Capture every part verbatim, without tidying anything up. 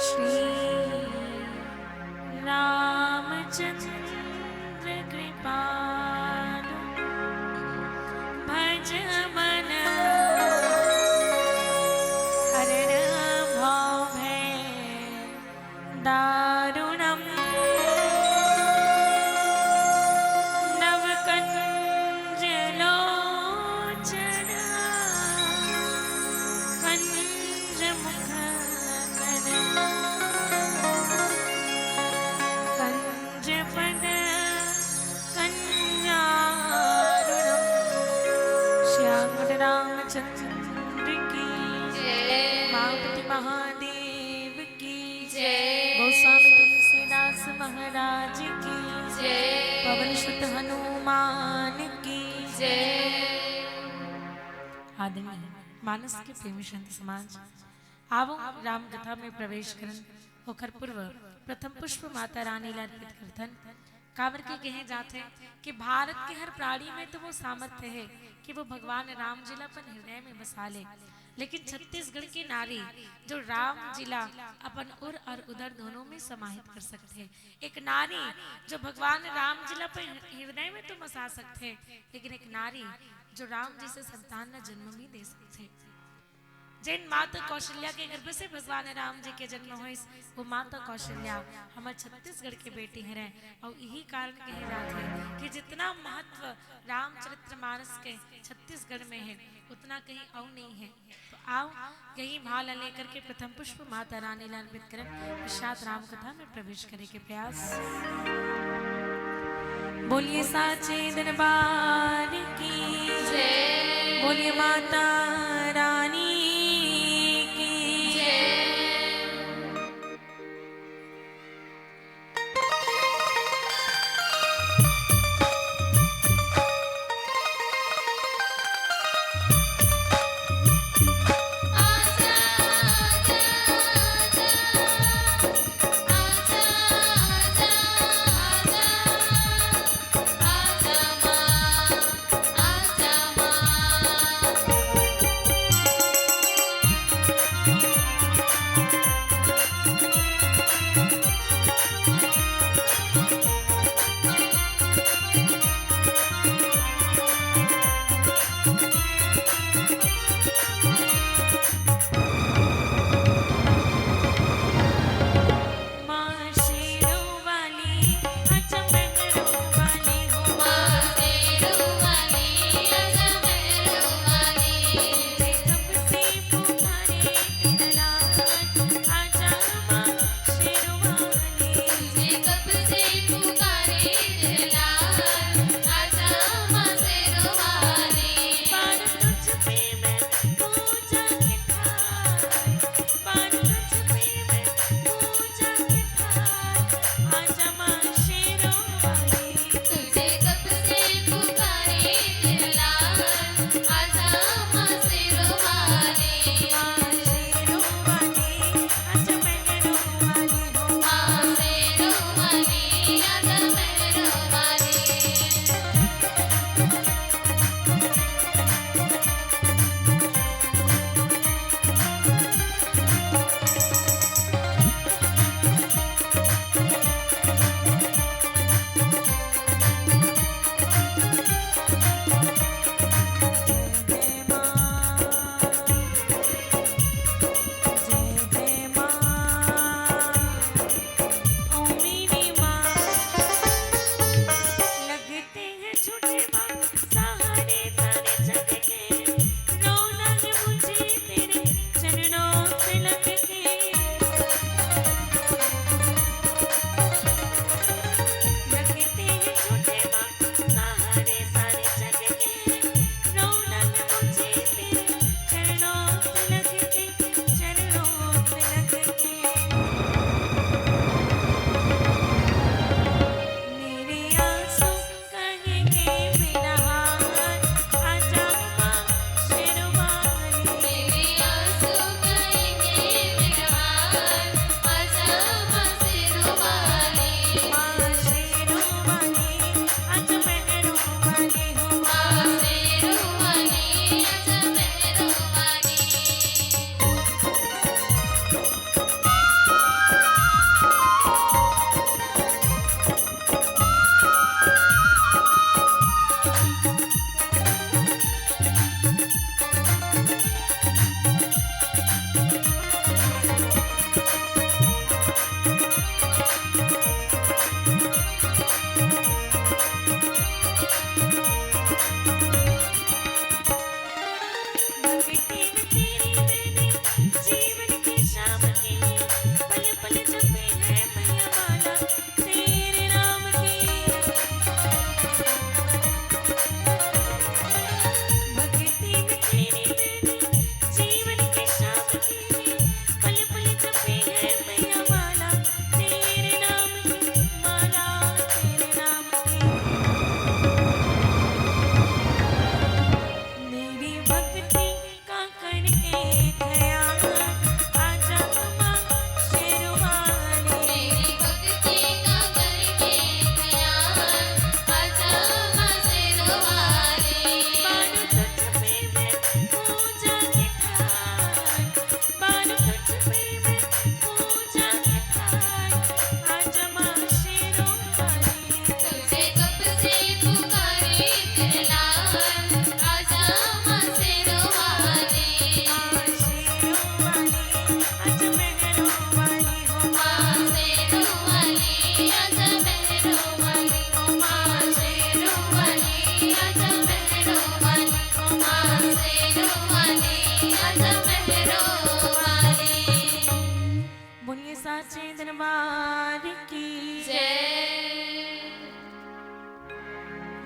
श्री रामचंद्र कृपालु भज मन हरण भव भय दारुणम्। नव कंज लोचन कंज मुख कर कंज पद कंज चंद्र की जय। उमापति महादेव की जय। गोस्वामी तुलसीदास महाराज की जय। पवन सुत हनुमान की जय। आदरणीय मानस के प्रेमी संत समाज, आवो राम कथा में प्रवेश करन। ओखर पूर्व प्रथम पुष्प माता रानी ला अर्पित करथन। काबर के कहे जाथे कि भारत के हर प्राणी में तो वो सामर्थ्य हे कि वो भगवान राम जी ला अपन हृदय में बसा ले, लेकिन छत्तीसगढ़ की नारी जो राम जी ला अपन उर और उदर दोनों में समाहित कर सकथे, एक नारी जो भगवान राम जी ला अपन हृदय में तो बसा सकथे, लेकिन एक नारी जो राम जी से संतान ला जन्म भी दे सकथे। जेन माता कौशल्या के गर्भ से भगवान राम जी के जन्म होइस, वो माता कौशल्या हमर छत्तीसगढ़ के बेटी हरे। अउ यही कारण कहे जाथे कि जितना महत्व रामचरित्र मानस के छत्तीसगढ़ में हे, उतना कहीं अउ नहीं हे। तो आओ, यही भाव ला लेकर के प्रथम पुष्प माता रानी ला अर्पित करन, पश्चात राम कथा में प्रवेश करे के प्रयास। बोलिए साचे दरबार की जय। बोलिए माता रानी की जय।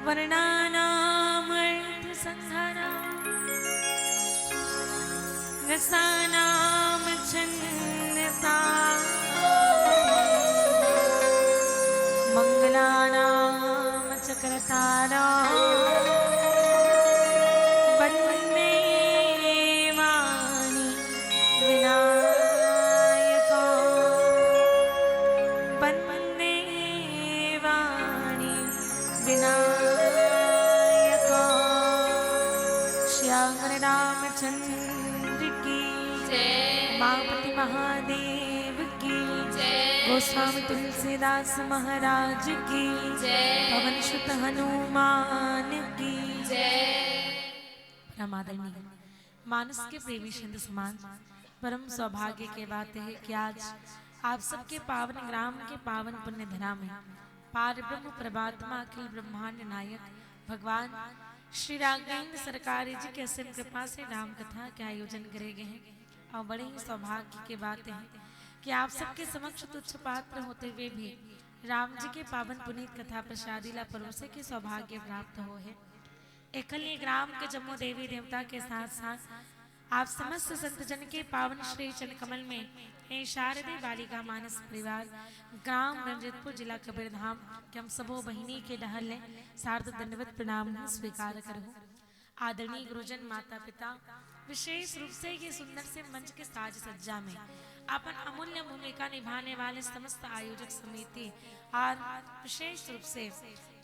वर्णानामर्थसङ्घानां रसानां छन्दसा मङ्गलानां च कर्तारं वन्दे वाणी विनायकं वन्दे वाणी विनायकं। श्याम रामचंद्र की जय। उमापति महादेव की जय। गोस्वामी तुलसीदास महाराज की जय। पवन सुत हनुमान की जय। परम आदरणीय मानस के प्रेमी संत समाज, परम सौभाग्य के बात है कि आज आप सबके पावन ग्राम के पावन पुण्य धरा में पार ब्रह्म परमात्मा अखिल ब्रह्मांड नायक भगवान श्री राघवेंद्र सरकार जी के असीम कृपा से राम कथा के आयोजन करे गए हैं। और बड़े ही सौभाग्य के बात है कि आप सबके समक्ष तुच्छ पात्र होते हुए भी राम जी के पावन पुनीत कथा प्रसादी ला परोसे के सौभाग्य प्राप्त हो है। एखल ये ग्राम के जम्मो देवी देवता के साथ साथ आप समस्त संत जन के पावन श्री चरण कमल में हे शारदे बालिका मानस परिवार, ग्राम रंजीतपुर, जिला कबीरधाम के हम सबो बहिनी के डहर ले शारदा दंडवत प्रणाम स्वीकार करहु। आदरणीय गुरुजन, माता पिता, विशेष रूप से ये सुंदर से मंच के साज सज्जा में अपन अमूल्य भूमिका निभाने वाले समस्त आयोजक समिति और विशेष रूप से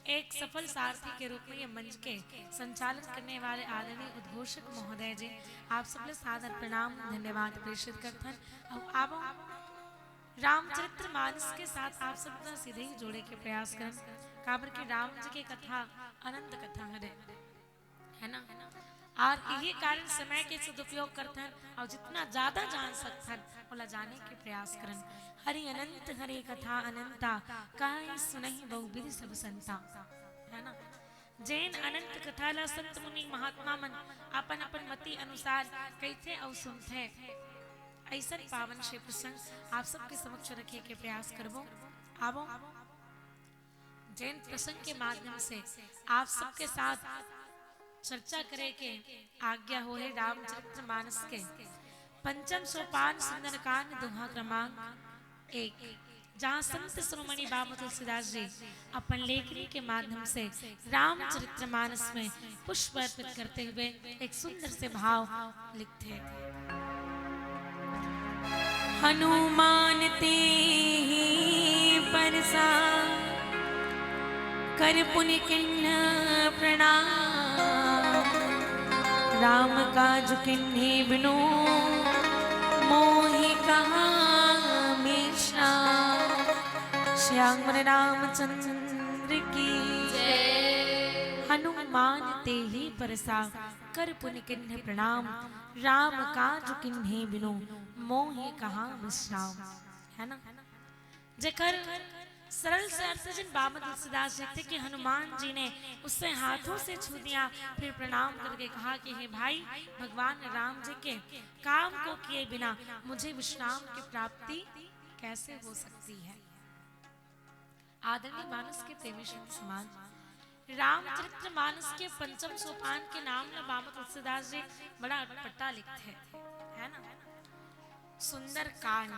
एक सफल सारथी के रूप में ये मंच के संचालन करने वाले आदरणीय उद्घोषक महोदय जी, आप सब ले सादर प्रणाम, धन्यवाद प्रेषित करथन। अब आप रामचरित्र मानस के साथ आप सब ला सीधे ही जोड़े के प्रयास करन, काबर कि राम जी के कथा अनंत कथा हरे, है ना? और यही कारण समय के सदुपयोग करथन और जितना ज्यादा जान सकथन, ओला जाने के प्रयास करन। हरि अनंत हरि कथा अनंता, कहई सुनई बहुविध सब संता, है ना? जेन अनंत कथा ला संत मुनि महात्मा मन अपन अपन मति अनुसार कहिथे अउ सुनथे, ऐसन पावन से प्रसंग आप सबके समक्ष रखे के प्रयास करबो। आवो, जेन प्रसंग के माध्यम से आप सबके साथ चर्चा करे के आज्ञा हो है रामचरित्र मानस के पंचम सोपान सुंदरकांड दोहा क्रमांक एक, जहाँ संत शिरोमणि बाबा तुलसीदास जी अपन लेखनी के माध्यम से रामचरित्र मानस में पुष्प अर्पित करते हुए एक सुंदर से भाव लिखते हैं। हनुमान तेहि परसा कर पुनि कीन्ह प्रणाम। राम काज कीन्हे बिनु मोहि कहा विश्राम। श्याम रामचंद्र की जय। हनुमान तेहि परसा कर पुनि कीन्ह प्रणाम। राम काज कीन्हे बिनु मोहि कहा विश्राम। है ना? जेकर सरल से अर्थ जिन बाबा तुलसीदास जी थे कि हनुमान जी ने उससे हाथों से छू दिया, फिर प्रणाम करके कहा कि हे भाई, भगवान राम जी के काम को किए बिना मुझे विश्राम की प्राप्ति कैसे हो सकती है? आदरणीय मानस के प्रेमी संत समाज, रामचरित्र मानस के पंचम सोपान के नाम ला बाबा तुलसीदास जी बड़ा अटपटा लिखथे, है ना? सुंदर कांड,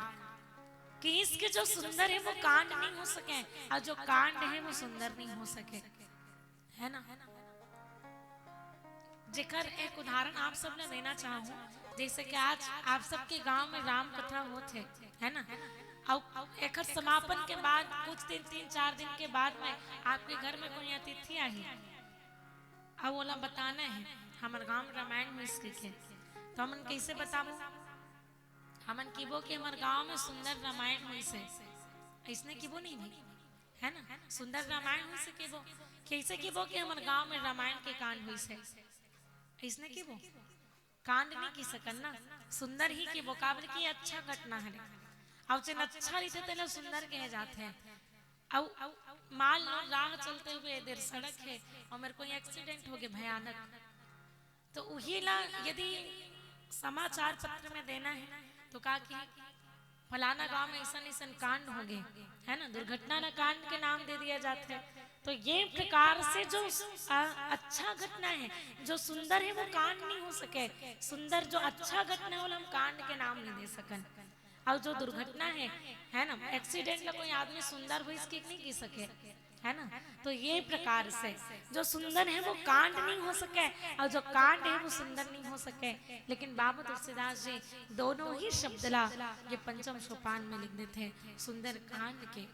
कि इसके जो सुंदर है वो कांड नहीं हो सके और जो कांड है वो सुंदर नहीं हो सके, है ना? जेकर एक उदाहरण आप सब ला देना चाहूँ, जैसे कि आज आप सबके गांव में राम कथा होत है, है ना? अउ एकर समापन के बाद कुछ दिन, तीन चार दिन के बाद में आपके घर में कोई अतिथि आही, अउ ओला बताना है हमर गांव में रामायण होइस कहिके, तो हमन कैसे बताबो? हमन किबो कि हमर गांव में सुंदर रामायण होइस है, ऐसने किबो नहीं भाई, है ना? सुंदर रामायण होइस है किबो, कैसे किबो कि हमर गांव में रामायण के कांड होइस है, ऐसने किबो? कांड नहीं की सकन ना, सुंदर ही किबो, काबर कि अच्छा घटना है। अउ जेन अच्छा रहिथे तेला सुंदर कहे जाथे। अउ मान लो राह चलते हुए इधर सड़क है और मेरे को एक्सीडेंट हो गया भयानक, तो उही ला यदि समाचार पत्र में देना है तो का कि फलाना गांव में ऐसन ऐसन कांड हो गए, है ना, दुर्घटना ना कांड के नाम दे दिया जाता है। तो ये प्रकार से जो अ, अच्छा घटना है, जो सुंदर है, वो कांड नहीं हो सके। सुंदर जो अच्छा घटना है, वो हम कांड के नाम नहीं दे सकन। और जो दुर्घटना है, है ना, एक्सीडेंट ला कोई आदमी सुंदर होइस कहिके नहीं कहि सके, है ना। तो ये प्रकार से जो सुंदर है, वो कांड नहीं हो सके, और जो कांड है, वो सुंदर नहीं हो सके। लेकिन बाबा तुलसीदास जी दोनों ही शब्द ला ये पंचम सोपान में लिख देथे, सुंदर कांड के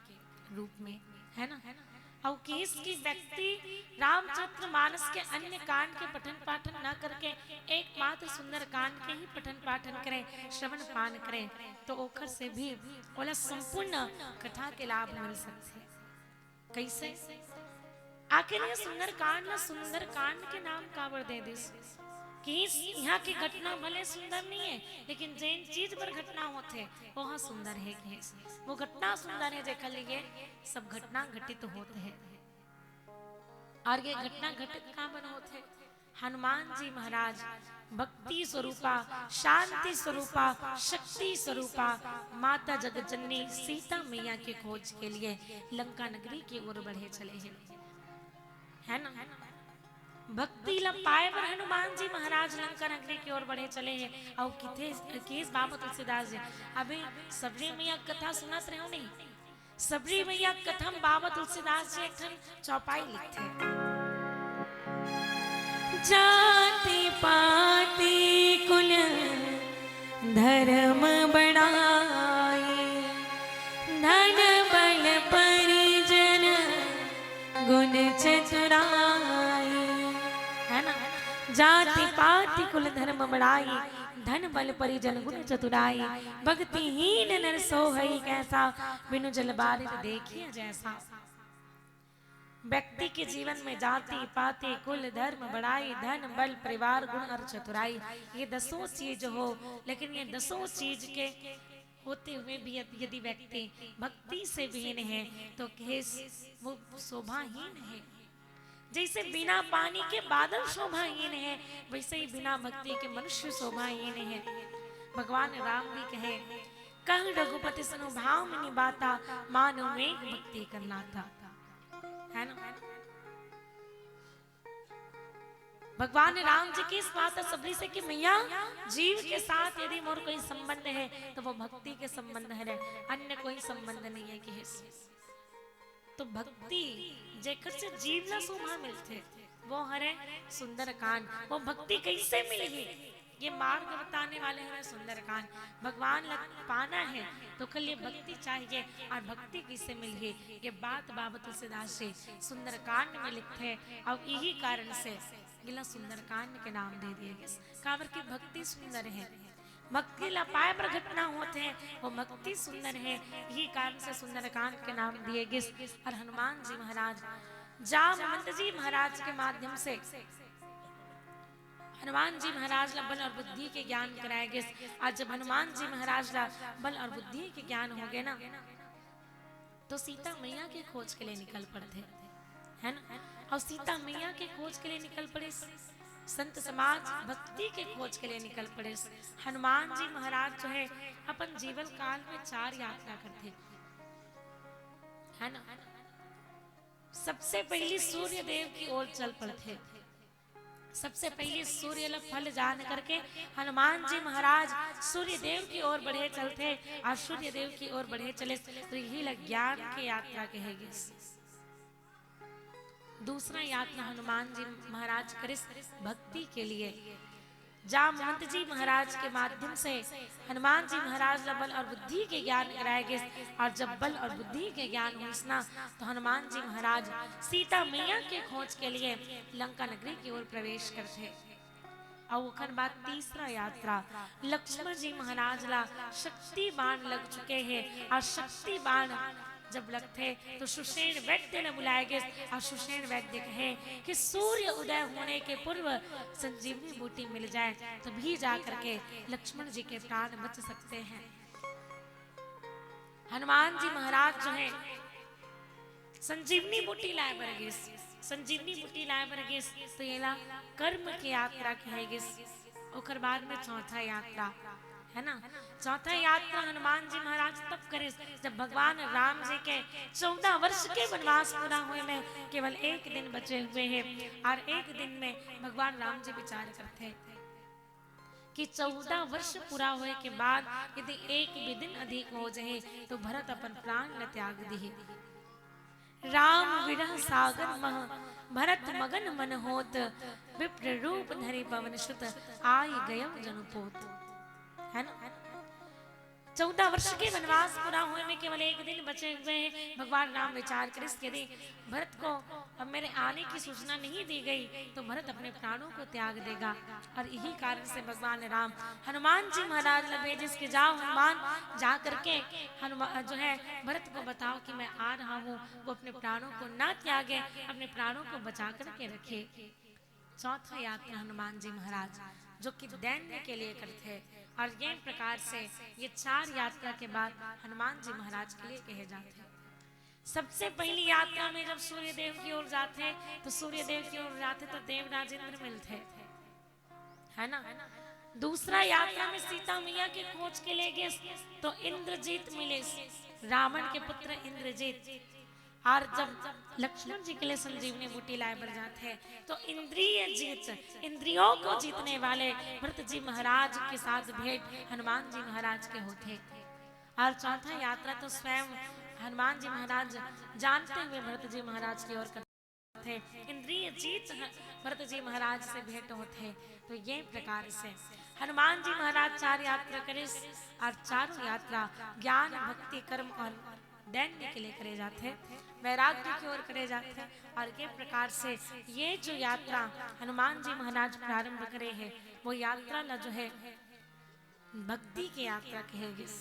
रूप में, है ना। और किहिस कि व्यक्ति रामचरित मानस के अन्य कांड के पठन पाठन न करके एकमात्र सुंदर कांड के ही पठन पाठन करे, श्रवण पान करे, तो ओखर से भी ओला संपूर्ण कथा के लाभ मिल सकथे। कइसे? आखिर ये सुंदर कांड ला सुंदर कांड के नाम काबर दे दिस? किहिस इहाँ के घटना भले सुंदर नहीं है, लेकिन जेन चीज पर घटना होथे, वो हाँ सुंदर है। किहिस वो घटना सुंदर है, जेकर लिए सब घटना घटित होत है। और ये घटना घटित काबर होथे? हनुमान जी महाराज भक्ति स्वरूपा, शांति स्वरूपा, शक्ति स्वरूपा माता जगत जननी सीता मैया के खोज के लिए लंका नगरी की ओर बढ़े चले हैं, है ना। भक्ति ला पाए बर हनुमान जी महाराज लंका नगरी की ओर बढ़े चले हैं। और किथे, किहिस बाबा तुलसीदास जी, अभी सबरी मैया कथा सुनत रहे हो नहीं? सबरी मैया कथा म बाबा तुलसीदास जी एक ठन चौपाई लिखथे। जाति पाति कुल धर्म बड़ाई, धन बल परिजन गुण चतुराई। है ना? जाति पाति कुल धर्म बड़ाई, धन बल परिजन गुण चतुराई। भक्तिहीन नर सोहइ कैसा, बिनु जल बारित देखिए जैसा। व्यक्ति के जीवन में जाति पाति कुल धर्म बड़ाई, धन बल परिवार गुण और चतुराई, ये दसों चीज हो, लेकिन ये दसों चीज के होते हुए भी यदि, यदि व्यक्ति भक्ति से विहीन है, तो कहे वो शोभाहीन है। जैसे बिना पानी के बादल शोभाहीन है, वैसे ही बिना भक्ति के मनुष्य शोभाहीन है। भगवान राम भी कहे, "कह रघुपति सुनु भामिनी बाता, मानो मेघ भक्ति कर नाता।" है ना? भगवान राम जी किहिस माता सबरी से कि मैया, जीव के साथ यदि मोर कोई संबंध है, तो वो भक्ति के संबंध है, अन्य कोई संबंध नहीं है। किहिस तो भक्ति जेकर से जीव ला शोभा मिलथे, वो हरे सुंदरकांड। वो भक्ति कइसे मिलही? ये मार्ग बताने वाले हरे सुंदरकांड। भगवान ला पाना है तो ओकर लिए भक्ति चाहिए, और भक्ति कइसे मिलही, ये बात बाबा तुलसीदास जी सुंदरकांड में लिखथे। और यही कारण से एला सुंदरकांड के नाम दे दिए गिस, काबर कि भक्ति सुंदर है। भक्ति ला पाए बर घटना होथे, वो भक्ति सुंदर है, यही कारण से सुंदरकांड के नाम दिए गिस। और हनुमान जी महाराज जामवंत जी महाराज के माध्यम से हनुमान जी महाराज ला बल और बुद्धि के ज्ञान कराए गिस। और जब हनुमान जी महाराज ला बल और बुद्धि के ज्ञान हो गए ना, तो सीता मैया के खोज के लिए निकल पड़थे, है ना। और सीता मैया के खोज के लिए निकल पड़े, संत समाज भक्ति के खोज के लिए निकल पड़े। हनुमान जी महाराज जो है, अपन जीवन काल में चार यात्रा करथे, है ना। सबसे पहली सूर्य देव की ओर चल पड़थे। सबसे पहली सूर्य ला फल जान करके हनुमान जी महाराज सूर्य देव की ओर बढ़े चलथे, और सूर्य देव की ओर बढ़े चले, तो यही ला ज्ञान के यात्रा कहे गिस। दूसरा यात्रा हनुमान जी महाराज करिस भक्ति के लिए। जामवंत जी महाराज के माध्यम से हनुमान जी महाराज ला बल और बुद्धि के ज्ञान कराए गिस, और जब बल और बुद्धि के ज्ञान होइस ना, तो हनुमान जी महाराज सीता मैया के खोज के लिए लंका नगरी की ओर प्रवेश करथे। और ओकर बाद तीसरा यात्रा, लक्ष्मण जी महाराज ला शक्ति बाण लग चुके हैं, और शक्ति बाण जब लगथे तो सुषेण वैद्य ला बुलाए गिस, और सुषेण वैद्य कहे कि सूर्य उदय होने के पूर्व संजीवनी बूटी मिल जाए, तभी जा करके लक्ष्मण जी के प्राण बच सकते हैं। हनुमान जी महाराज जो है, संजीवनी बूटी लाए बर गिस, संजीवनी बूटी लाए बर गिस, तो एला कर्म के यात्रा कहे गिस। ओकर बाद में चौथा यात्रा, है ना। चौथा यात्रा हनुमान जी महाराज तब करे, जब भगवान राम जी के चौदह वर्ष के वनवास पूरा होय में केवल एक दिन बचे हुए हे, और एक दिन में भगवान राम जी विचार करथे कि चौदह वर्ष पूरा होय के बाद यदि एक भी दिन अधिक हो जाए, तो भरत अपन प्राण ल त्याग दिही। राम विरह सागर मह भरत मगन मन होत, विप्र रूप धरि पवन सुत आइ गयउ जनु पोत। है ना? चौदह वर्ष के वनवास पूरा होय में केवल एक दिन बचे हुए हैं। भगवान राम विचार करिस, यदि भरत को अब मेरे आने की सूचना नहीं दी गई, तो भरत अपने प्राणों को त्याग देगा। और यही कारण से भगवान राम हनुमान जी महाराज ल भेजिस कि जाओ हनुमान, जा करके हनुमान जो है, भरत को बताओ कि मैं आ रहा हूँ, वो अपने प्राणों को ना त्यागे, अपने प्राणों को बचा करके रखे। चौथा यात्रा हनुमान जी महाराज जो कि दैन्य के लिए करते हैं, और ये प्रकार से ये चार यात्रा के बाद हनुमान जी महाराज के लिए कहे जाते हैं। सबसे पहली यात्रा में जब सूर्य देव की ओर जाते हैं, तो सूर्य देव की ओर जाते तो देवराज इंद्र मिलते, है ना। दूसरा यात्रा में सीता मैया के खोज के लिए गए, तो इंद्रजीत मिले, रावण के पुत्र इंद्रजीत। और जब लक्ष्मण जी के लिए संजीवनी बूटी लाए बर जाते हैं, तो इंद्रिय जीत, इंद्रियों को जीतने वाले भरत जी महाराज के साथ भेंट हनुमान जी महाराज के होते। और चौथा यात्रा तो स्वयं हनुमान जी महाराज जानते हुए भरत जी महाराज की ओर करते, इंद्रिय जीत ह-, भरत जी महाराज से भेंट होते। तो ये प्रकार से हनुमान जी महाराज चार यात्रा करे, और चारों यात्रा ज्ञान, भक्ति, कर्म और दैन्य के लिए करे जाते हैं, वैराग्य की ओर करे जाते हैं। और ये प्रकार से ये जो यात्रा हनुमान जी महाराज प्रारंभ करे हैं, वो यात्रा ला जो है भक्ति की यात्रा कहे गिस।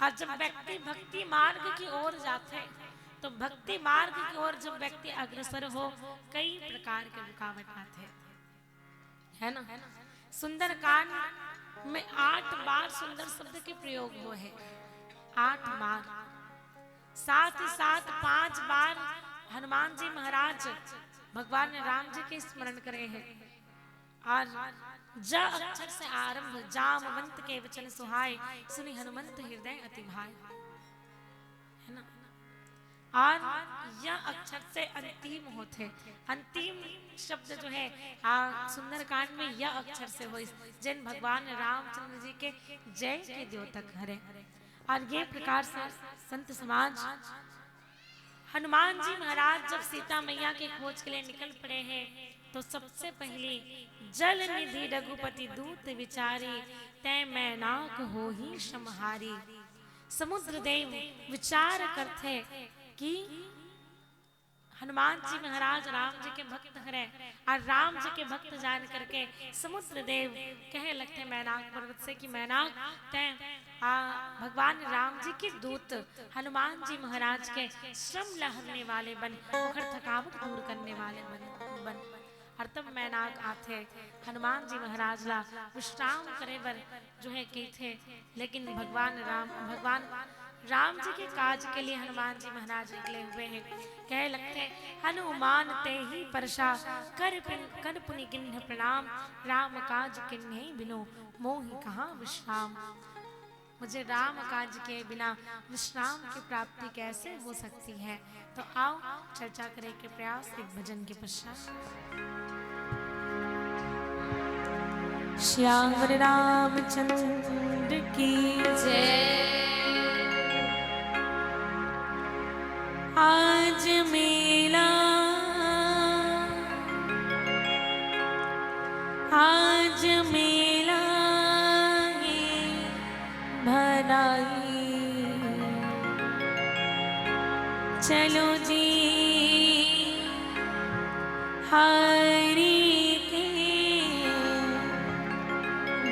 और जब व्यक्ति भक्ति मार्ग की ओर जाते हैं, तो भक्ति मार्ग की ओर जब व्यक्ति अग्रसर हो, कई प्रकार के रुकावट आते हैं, है ना। सुंदरकांड में आठ बार सुंदर शब्द के प्रयोग हुए हैं, आठ बार। साथ ही साथ पांच बार हनुमान जी महाराज भगवान राम जी के स्मरण करे हैं। और ज अक्षर से आरंभ, जामवंत के वचन सुहाए, सुनि हनुमंत हृदय अति भाए, है ना। और य अक्षर से अंतिम होते, अंतिम शब्द जो है, आ, सुंदरकांड में य अक्षर से होइस, जेन भगवान रामचंद्र जी के जय के द्योतक हरे। और ये प्रकार से संत समाज हनुमान जी महाराज जब सीता मैया के खोज के लिए निकल पड़े हैं, तो सबसे पहले जल निधि रघुपति दूत विचारी, तै मैनाक होही श्रमहारी। समुद्र देव विचार करथे कि हनुमान जी महाराज राम जी के भक्त हरे, और राम जी के भक्त जान करके समुद्र देव कहे लगथे मैनाक पर्वत से कि मैनाक, तै, आ, भगवान राम जी के दूत हनुमान जी महाराज के श्रम ला हरने वाले बन, ओखर थकावट दूर करने वाले बन, बन। और तब मैनाक आथे हनुमान जी महाराज ला विश्राम करे बर जो है कहिथे, लेकिन भगवान राम, भगवान राम जी के काज के लिए हनुमान जी महाराज निकले हुए हैं। कहे लगथे, हनुमान तेहि परसा कर पिन-, कर पुनि कीन्ह प्रणाम, राम काज कीन्हे बिनु मोहि कहाँ विश्राम। मुझे राम काज के बिना विश्राम की प्राप्ति कैसे हो सकती है? तो आओ, चर्चा करें के प्रयास एक भजन के पश्चात। श्यावर रामचंद्र की जय। आज मेला, आज मेला है भलाई। चलो जी हरि के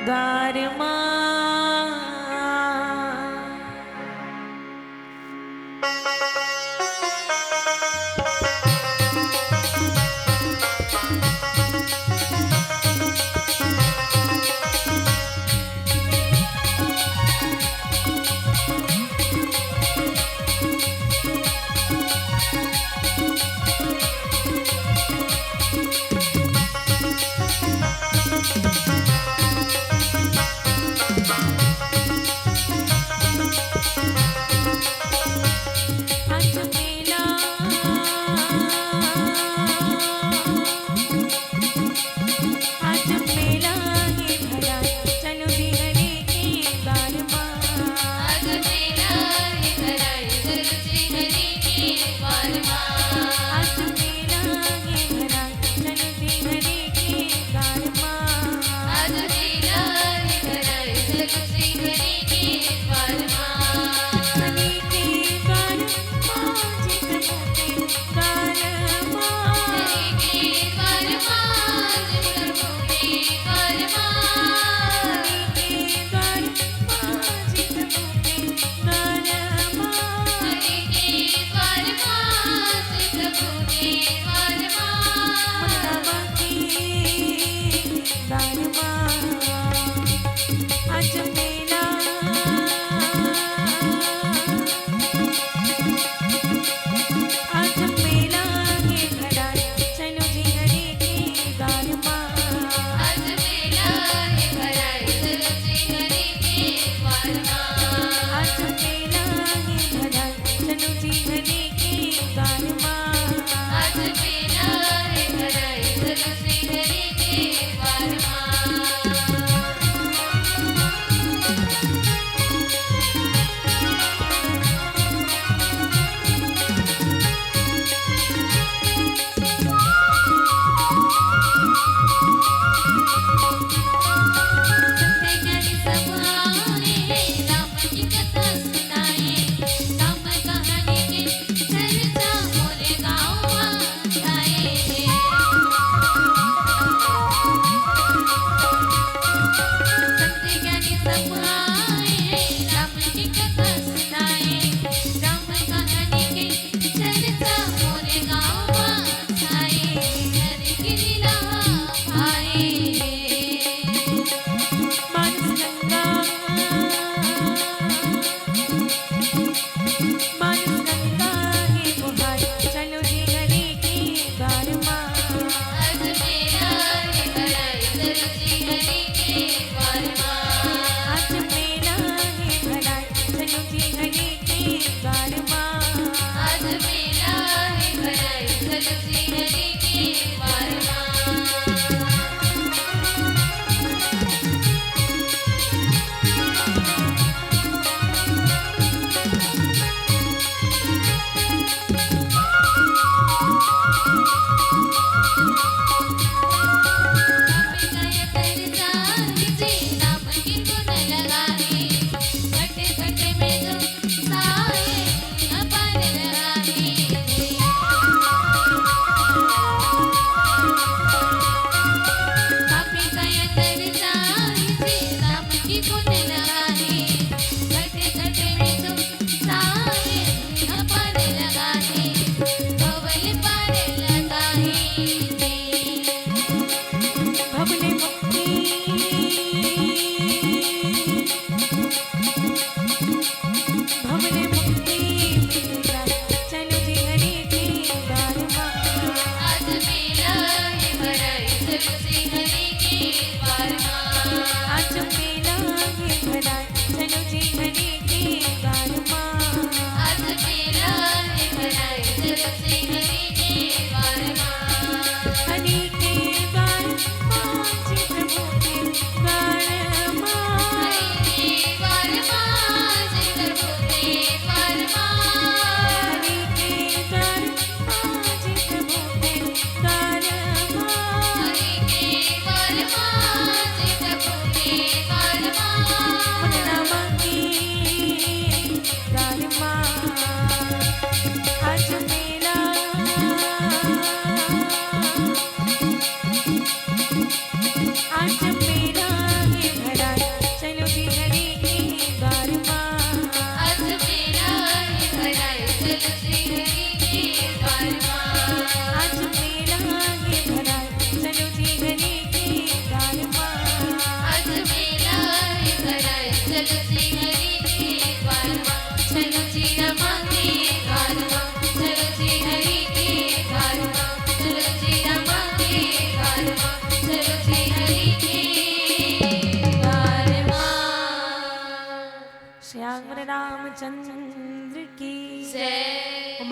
द्वार मा।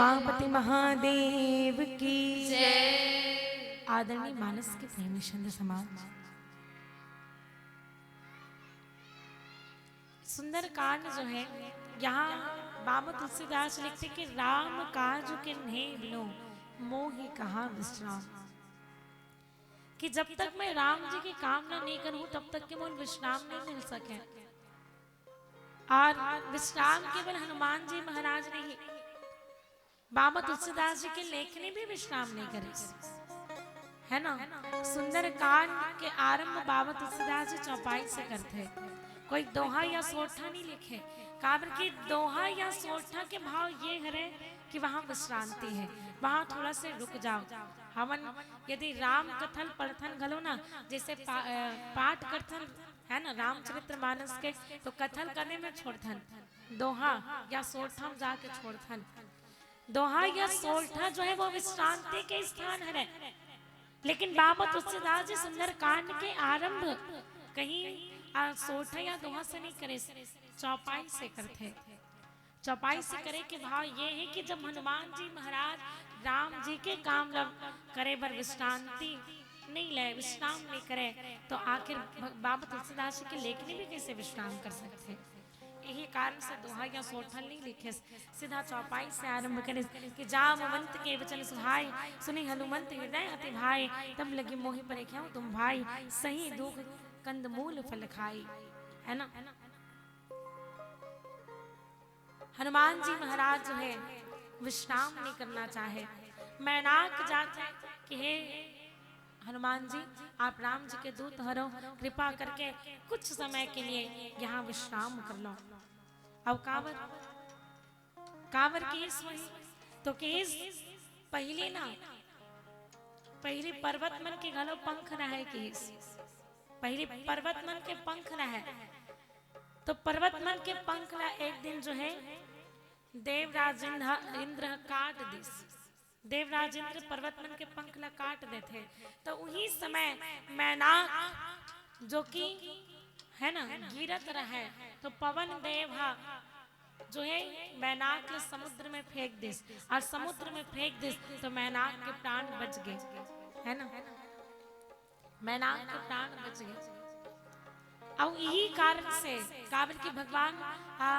उमापति महादेव की जय। आदरणीय मानस के प्रेमी संत समाज, सुंदरकांड जो है, यहाँ बाबा तुलसीदास लिखते कि "राम काज किन्हे बिनु मोहि कहाँ विश्राम", कि जब तक मैं राम जी के काम ला नहीं करूँ, तब तक के मोला विश्राम नहीं मिल सके। और विश्राम केवल हनुमान जी महाराज नहीं, बाबा तुलसीदास जी के लेखनी भी विश्राम नहीं करे, है ना। सुंदरकांड के आरंभ बाबा तुलसीदास जी चौपाई से करते हैं। कोई दोहा या सोरठा नहीं लिखे, काबर कि दोहा या सोरठा के भाव ये हरे कि वहाँ विश्रांति है, वहाँ थोड़ा से रुक जाओ। हमन यदि राम कथल पढ़थन घलो ना, जैसे पा-, अ, पाठ करथन, है ना, रामचरित मानस के, तो कथल कने में छोड़थन, दोहा या सोरठा में जाके छोड़थन। दोहा या सोरठा जो है, वो विश्रांति के स्थान हरे, लेकिन बाबा तुलसीदास जी सुंदरकांड के आरंभ कहीं, आ, सोरठा या दोहा से नहीं करे, चौपाई से करते। चौपाई से करे के भाव ये है कि जब हनुमान जी महाराज राम जी के काम ला करे बर विश्रांति नहीं ले, विश्राम नहीं करे, तो आखिर भ-, बाबा तुलसीदास जी के लेखनी भी कैसे विश्राम कर सकते हैं? यही कारण से दोहा या सोरठा नहीं लिखे, सीधा चौपाई से आरंभ करे कि "जामवंत के वचन सुहाए, सुनि हनुमंत हृदय अति भाए, तब लगी मोहि परेख्याउ तुम भाई, सही दुख कंदमूल फल खाई", है ना। हनुमान जी महाराज जो है, विश्राम नहीं करना चाहे। मैनाक जात है कि "हे हनुमान जी, आप राम जी के दूत हरो, कृपा करके कुछ समय के लिए यहाँ विश्राम कर लो।" अब काबर, काबर किहिस वही, तो किहिस, पहली ना, पहली पर्वत मन के घलो पंख रहे किहिस, पहली पर्वत मन के पंख रहे, तो पर्वत मन के पंख ला एक दिन जो है, देवराज इंद्र, इंद्र ह काट दिस। देवराज इंद्र पर्वत मन के पंख ला काट देथे, तो उही समय मैनाक जो कि, है ना, गिरत रहे, तो पवन देव हा जो है, मैनाक ला समुद्र में फेंक दिस, और समुद्र में फेंक दिस, तो मैनाक के प्राण बच गए, है ना, मैनाक के प्राण बच गए। अउ यही कारण से, काबर कि भगवान, आ,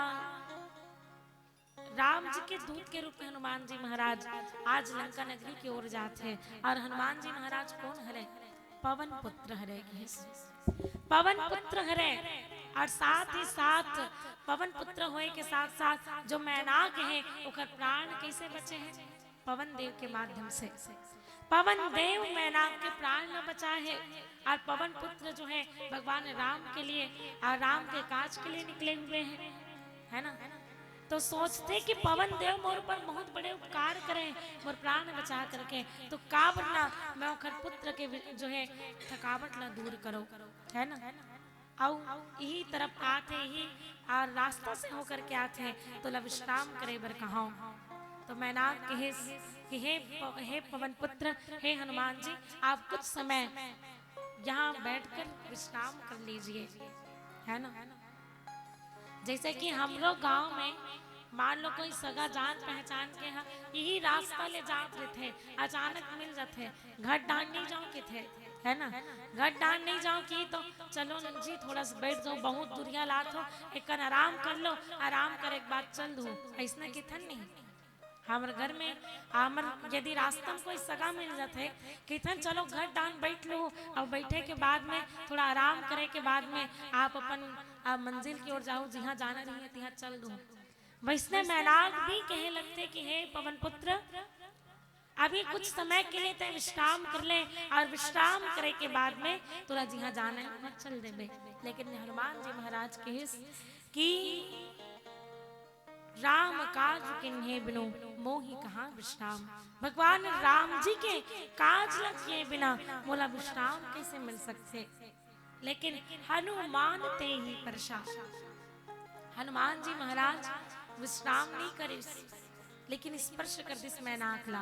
राम जी के दूत के रूप में हनुमान जी महाराज आज लंका नगरी की ओर जात हे। और हनुमान जी महाराज कौन हरे? पवन पुत्र हरे। पवन पुत्र हरे, और साथ ही साथ पवन पुत्र होए के साथ साथ जो मैनाक हे, ओकर प्राण कैसे बचे हे? पवन देव के माध्यम से। पवन देव मैनाक के प्राण न बचाए हे, और पवन पुत्र जो है, भगवान राम के लिए और राम के काज के लिए निकले हुए हैं, है ना। तो सोचथे कि पवन देव मोर ऊपर बहुत बड़े उपकार करे, मोर प्राण बचा करके, तो काबर ना मैं ओखर पुत्र के जो है, थकावट ला दूर करो, है ना। अउ यही तरफ आथे, यही, आ, रास्ता से होकर के आथे, तो ला विश्राम करे बर कहो। तो मैनाक कहे कि हे प-, हे पवन पुत्र, हे हनुमान जी, आप कुछ समय यहाँ बैठकर विश्राम कर लीजिए, है ना। जैसे कि हमरो गांव में मान लो कोई सगा जान पहचान के ह, यही रास्ता ले जात रहिथे, अचानक मिल जाथे, "घर डांड नहीं जाओ?" किथे, है ना, "घर डांड नहीं जाओ?" कि तो "चलो जी, थोड़ा सा बैठ जाओ, बहुत दुरिहा लात हो, एक कन आराम कर लो, आराम करे के बाद चल दू।" ऐसने किथन नहीं। हमर घर में, हमर यदि रास्ता में कोई सगा मिल जाथे, किथन, "चलो घर डांड बैठ लो, और बैठे के बाद में थोड़ा आराम करे के बाद में आप अपन, आ, मंजिल की ओर जाओ, जिहाँ जाना रही है, तिहाँ चल दू।" वैसने मैनाक भी कहे लगथे कि हे पवन पुत्र, अभी कुछ समय के लिए तैं विश्राम कर ले, और विश्राम करे के बाद में तोला जिहाँ जाना है, वहाँ चल देबे। लेकिन हनुमान जी महाराज कहिस कि "राम काज किन्हे बिनु मोहि कहाँ विश्राम।" भगवान राम जी के काज ल किए बिना मोला विश्राम कैसे मिल सकथे? लेकिन हनुमान ते ही परसा। हनुमान जी महाराज विश्राम नहीं करिस, लेकिन स्पर्श कर दिस मैनाक ला।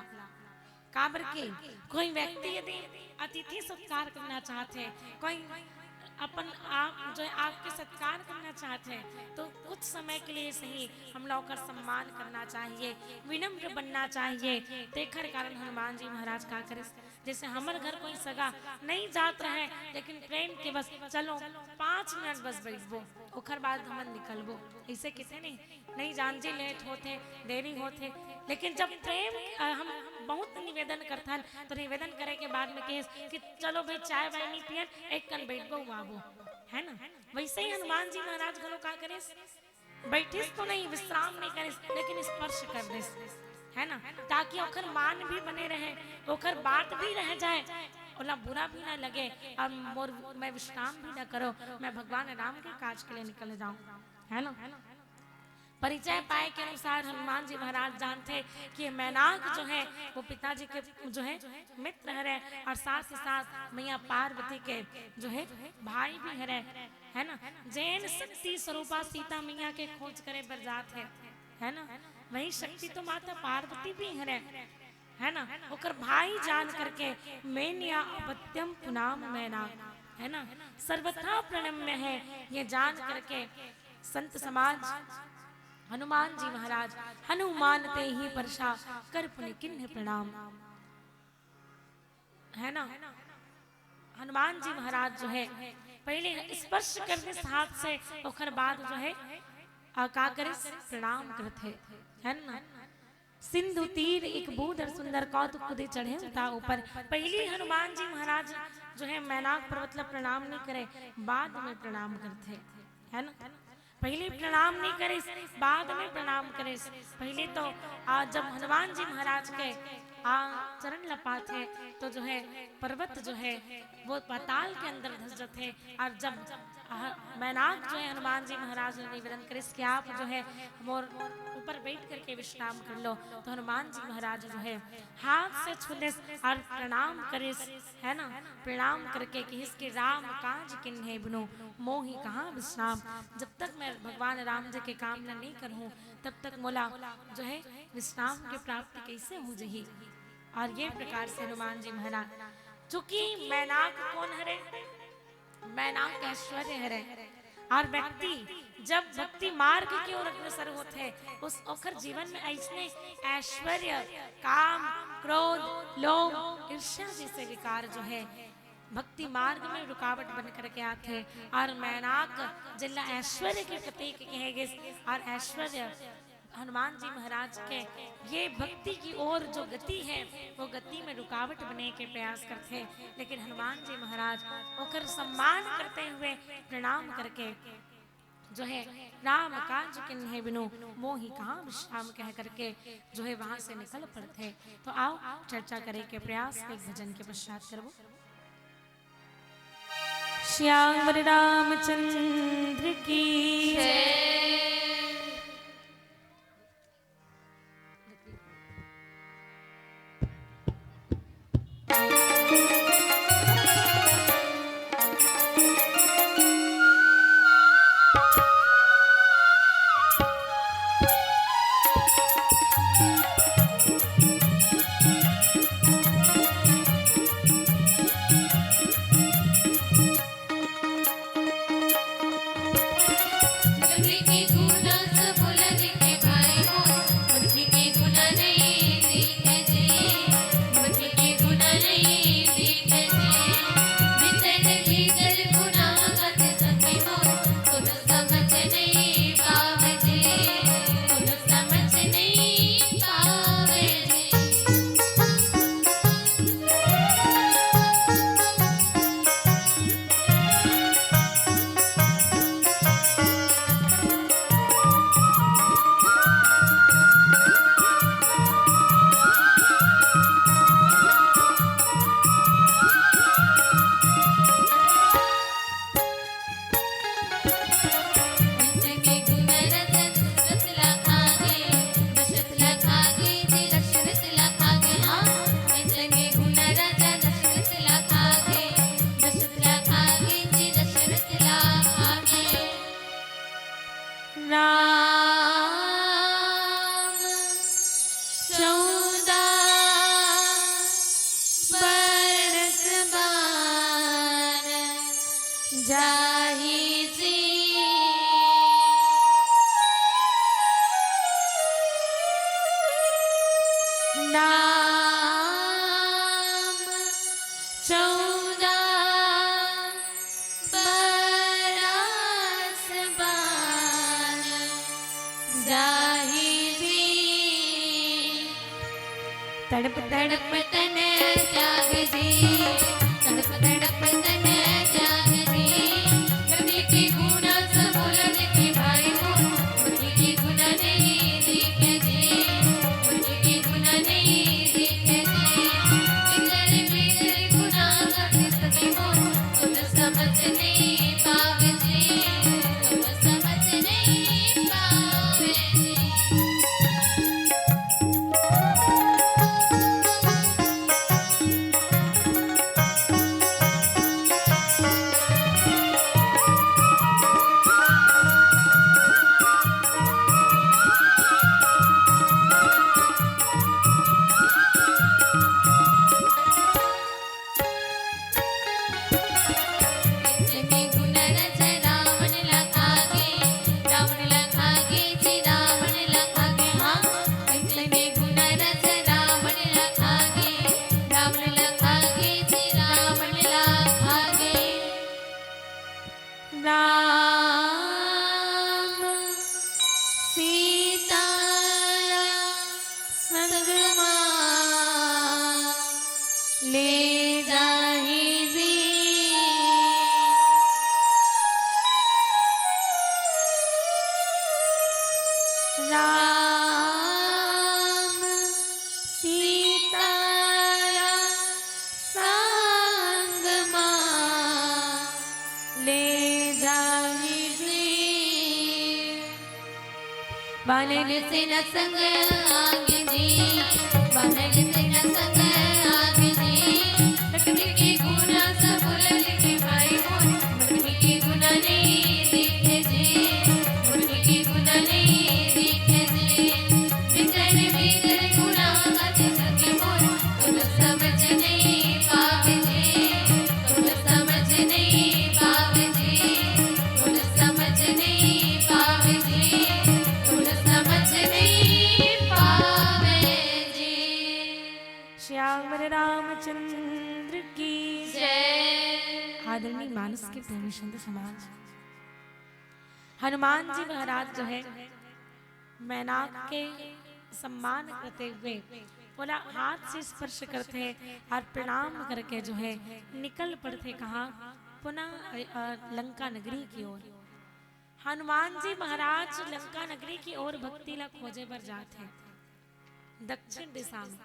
काबर के कोई व्यक्ति यदि अतिथि सत्कार करना चाहथे, कोई अपन आप जो है आपके सत्कार करना चाहत हे, तो कुछ समय के लिए सही हमला ओकर सम्मान करना चाहिए, विनम्र बनना चाहिए। तेखर कारण हनुमान जी महाराज का करिस, जैसे हमर घर कोई सगा नहीं जात रहे, लेकिन प्रेम के बस चलो पाँच मिनट बस बैठबो, ओखर बाद हमन निकलबो, ऐसे किसे नहीं नहीं जान जी, लेट होथे, देरी होथे, लेकिन जब प्रेम अ, हम बहुत निवेदन करथन, तो निवेदन करे के बाद में कहिस कि चलो भाई, चाय वाय नहीं पियन, एक कन बैठबो आबो, है ना? वैसे ही हनुमान जी महाराज घलो का करिस, बैठिस तो नहीं, विश्राम नहीं करिस, लेकिन स्पर्श कर दिस, है ना, ताकि ओखर मान भी बने रहे, ओखर बात भी रह जाए, ओला बुरा भी ना लगे, और मोर मैं विश्राम भी ना करो, मैं भगवान राम के काज के लिए निकल जाऊं, है ना? परिचय पाए के अनुसार हनुमान जी महाराज जानथे कि ये मैनाक जो है वो पिताजी के जो है मित्र हरे और साथ ही साथ मैया पार्वती के जो है भाई भी हरे, है ना? जेन शक्ति स्वरूपा सीता मैया के खोज करे बर जात हे, है ना? वही शक्ति तो माता पार्वती भी हरे, है ना? ओकर भाई जान करके मेन्या अपत्यम पुनाम मैनाक, है ना? सर्वथा प्रणम्य है, ये जान करके संत समाज हनुमान जी महाराज हनुमान ते ही परसा कर पुनि किन्ह प्रणाम, है ना? हनुमान जी महाराज जो है पहले स्पर्श कर दिस हाथ से, ओकर बाद जो है आ, का करे प्रणाम करत हे, है ना? सिंधु तीर एक बूंद अर सुंदर कौतुक कुधि चढ़े उता ऊपर। पहली हनुमान जी महाराज जो है मैनाक पर्वत ला प्रणाम नहीं करे, बाद में प्रणाम करथे, है ना? पहले प्रणाम नहीं करे, बाद में प्रणाम करे। पहले तो आ, जब हनुमान जी महाराज के आ, चरण ला पाथे तो जो है पर्वत जो है वो पाताल के अंदर धस जथे। और जब ह-, मैनाक जो है हनुमान जी महाराज ने निवेदन करिस कि आप जो है मोर ऊपर बैठ करके विश्राम कर लो, तो हनुमान जी महाराज जो है हाथ से छू लेस और प्रणाम करिस, है ना? प्रणाम करके कहिस कि राम काज किन्हे बिनु मोहि कहाँ विश्राम। जब तक मैं भगवान राम जी के काम न नहीं करूँ, तब तक मोला जो है विश्राम की प्राप्ति कैसे हो जही? और ये प्रकार से हनुमान जी महाराज, चूंकि मैनाक कौन हरे? मैनाक ऐश्वर्य हरे। और व्यक्ति जब भक्ति मार्ग की ओर अग्रसर होथे, उस ओखर जीवन में ऐसने ऐश्वर्य, काम, क्रोध, लोभ, ईर्ष्या जैसे विकार जो है भक्ति मार्ग में रुकावट बन करके आथे। और मैनाक जिला ऐश्वर्य के प्रतीक कहे गिस। और ऐश्वर्य हनुमान जी महाराज के ये भक्ति की ओर जो गति है, वो गति में रुकावट बने के प्रयास करथे, लेकिन हनुमान जी महाराज ओकर सम्मान करते हुए प्रणाम करके जो है राम काज किन्हे बिनु मोहि कहाँ विश्राम कह करके जो है वहां से निकल पड़थे। तो आओ चर्चा करे के प्रयास एक भजन के पश्चात करबो। श्याम रामचंद्र की जय। जाहि जी नाम चौदह बरस बान जाहि जी। तड़प तड़प तन त्याग जी, तड़प तड़प तन त्याग जी। कभी के गुना समूलन के भाई हो, उनके गुना नहीं दिखे जी, उनके गुना नहीं दिखे जी। भीतर भीतर गुना का किसके हो, तुम समझ नहीं पावे जी, तुम समझ नहीं पावे जी। राम सीता संग मा ले जाहि जी। राम सीता संग मा ले जाहि जी। बानर सेना संग आगे जी, बानर सेना संग आगे जी। लक्ष्मी के गुना सब ललित भाई हो, लक्ष्मी के गुना नहीं दिखे जी, लक्ष्मी के गुना नहीं दिखे जी। भीतर भीतर गुना बात सके मोर, तुम समझ नहीं पावे जी, तुम समझ नहीं पावे जी, तुम समझ नहीं पावे जी, तुम समझ नहीं पावे जी। श्याम रामचंद्र की जय। आदरणीय मानस के प्रेमी संत समाज, हनुमान जी महाराज जो है मैनाक के सम्मान करते हुए ओला हाथ से स्पर्श करथे और प्रणाम करके जो है निकल पड़थे कहाँ पुनः, अ, लंका नगरी की ओर। हनुमान जी महाराज लंका नगरी की ओर भक्ति ला खोजे बर जात हे दक्षिण दिशा में।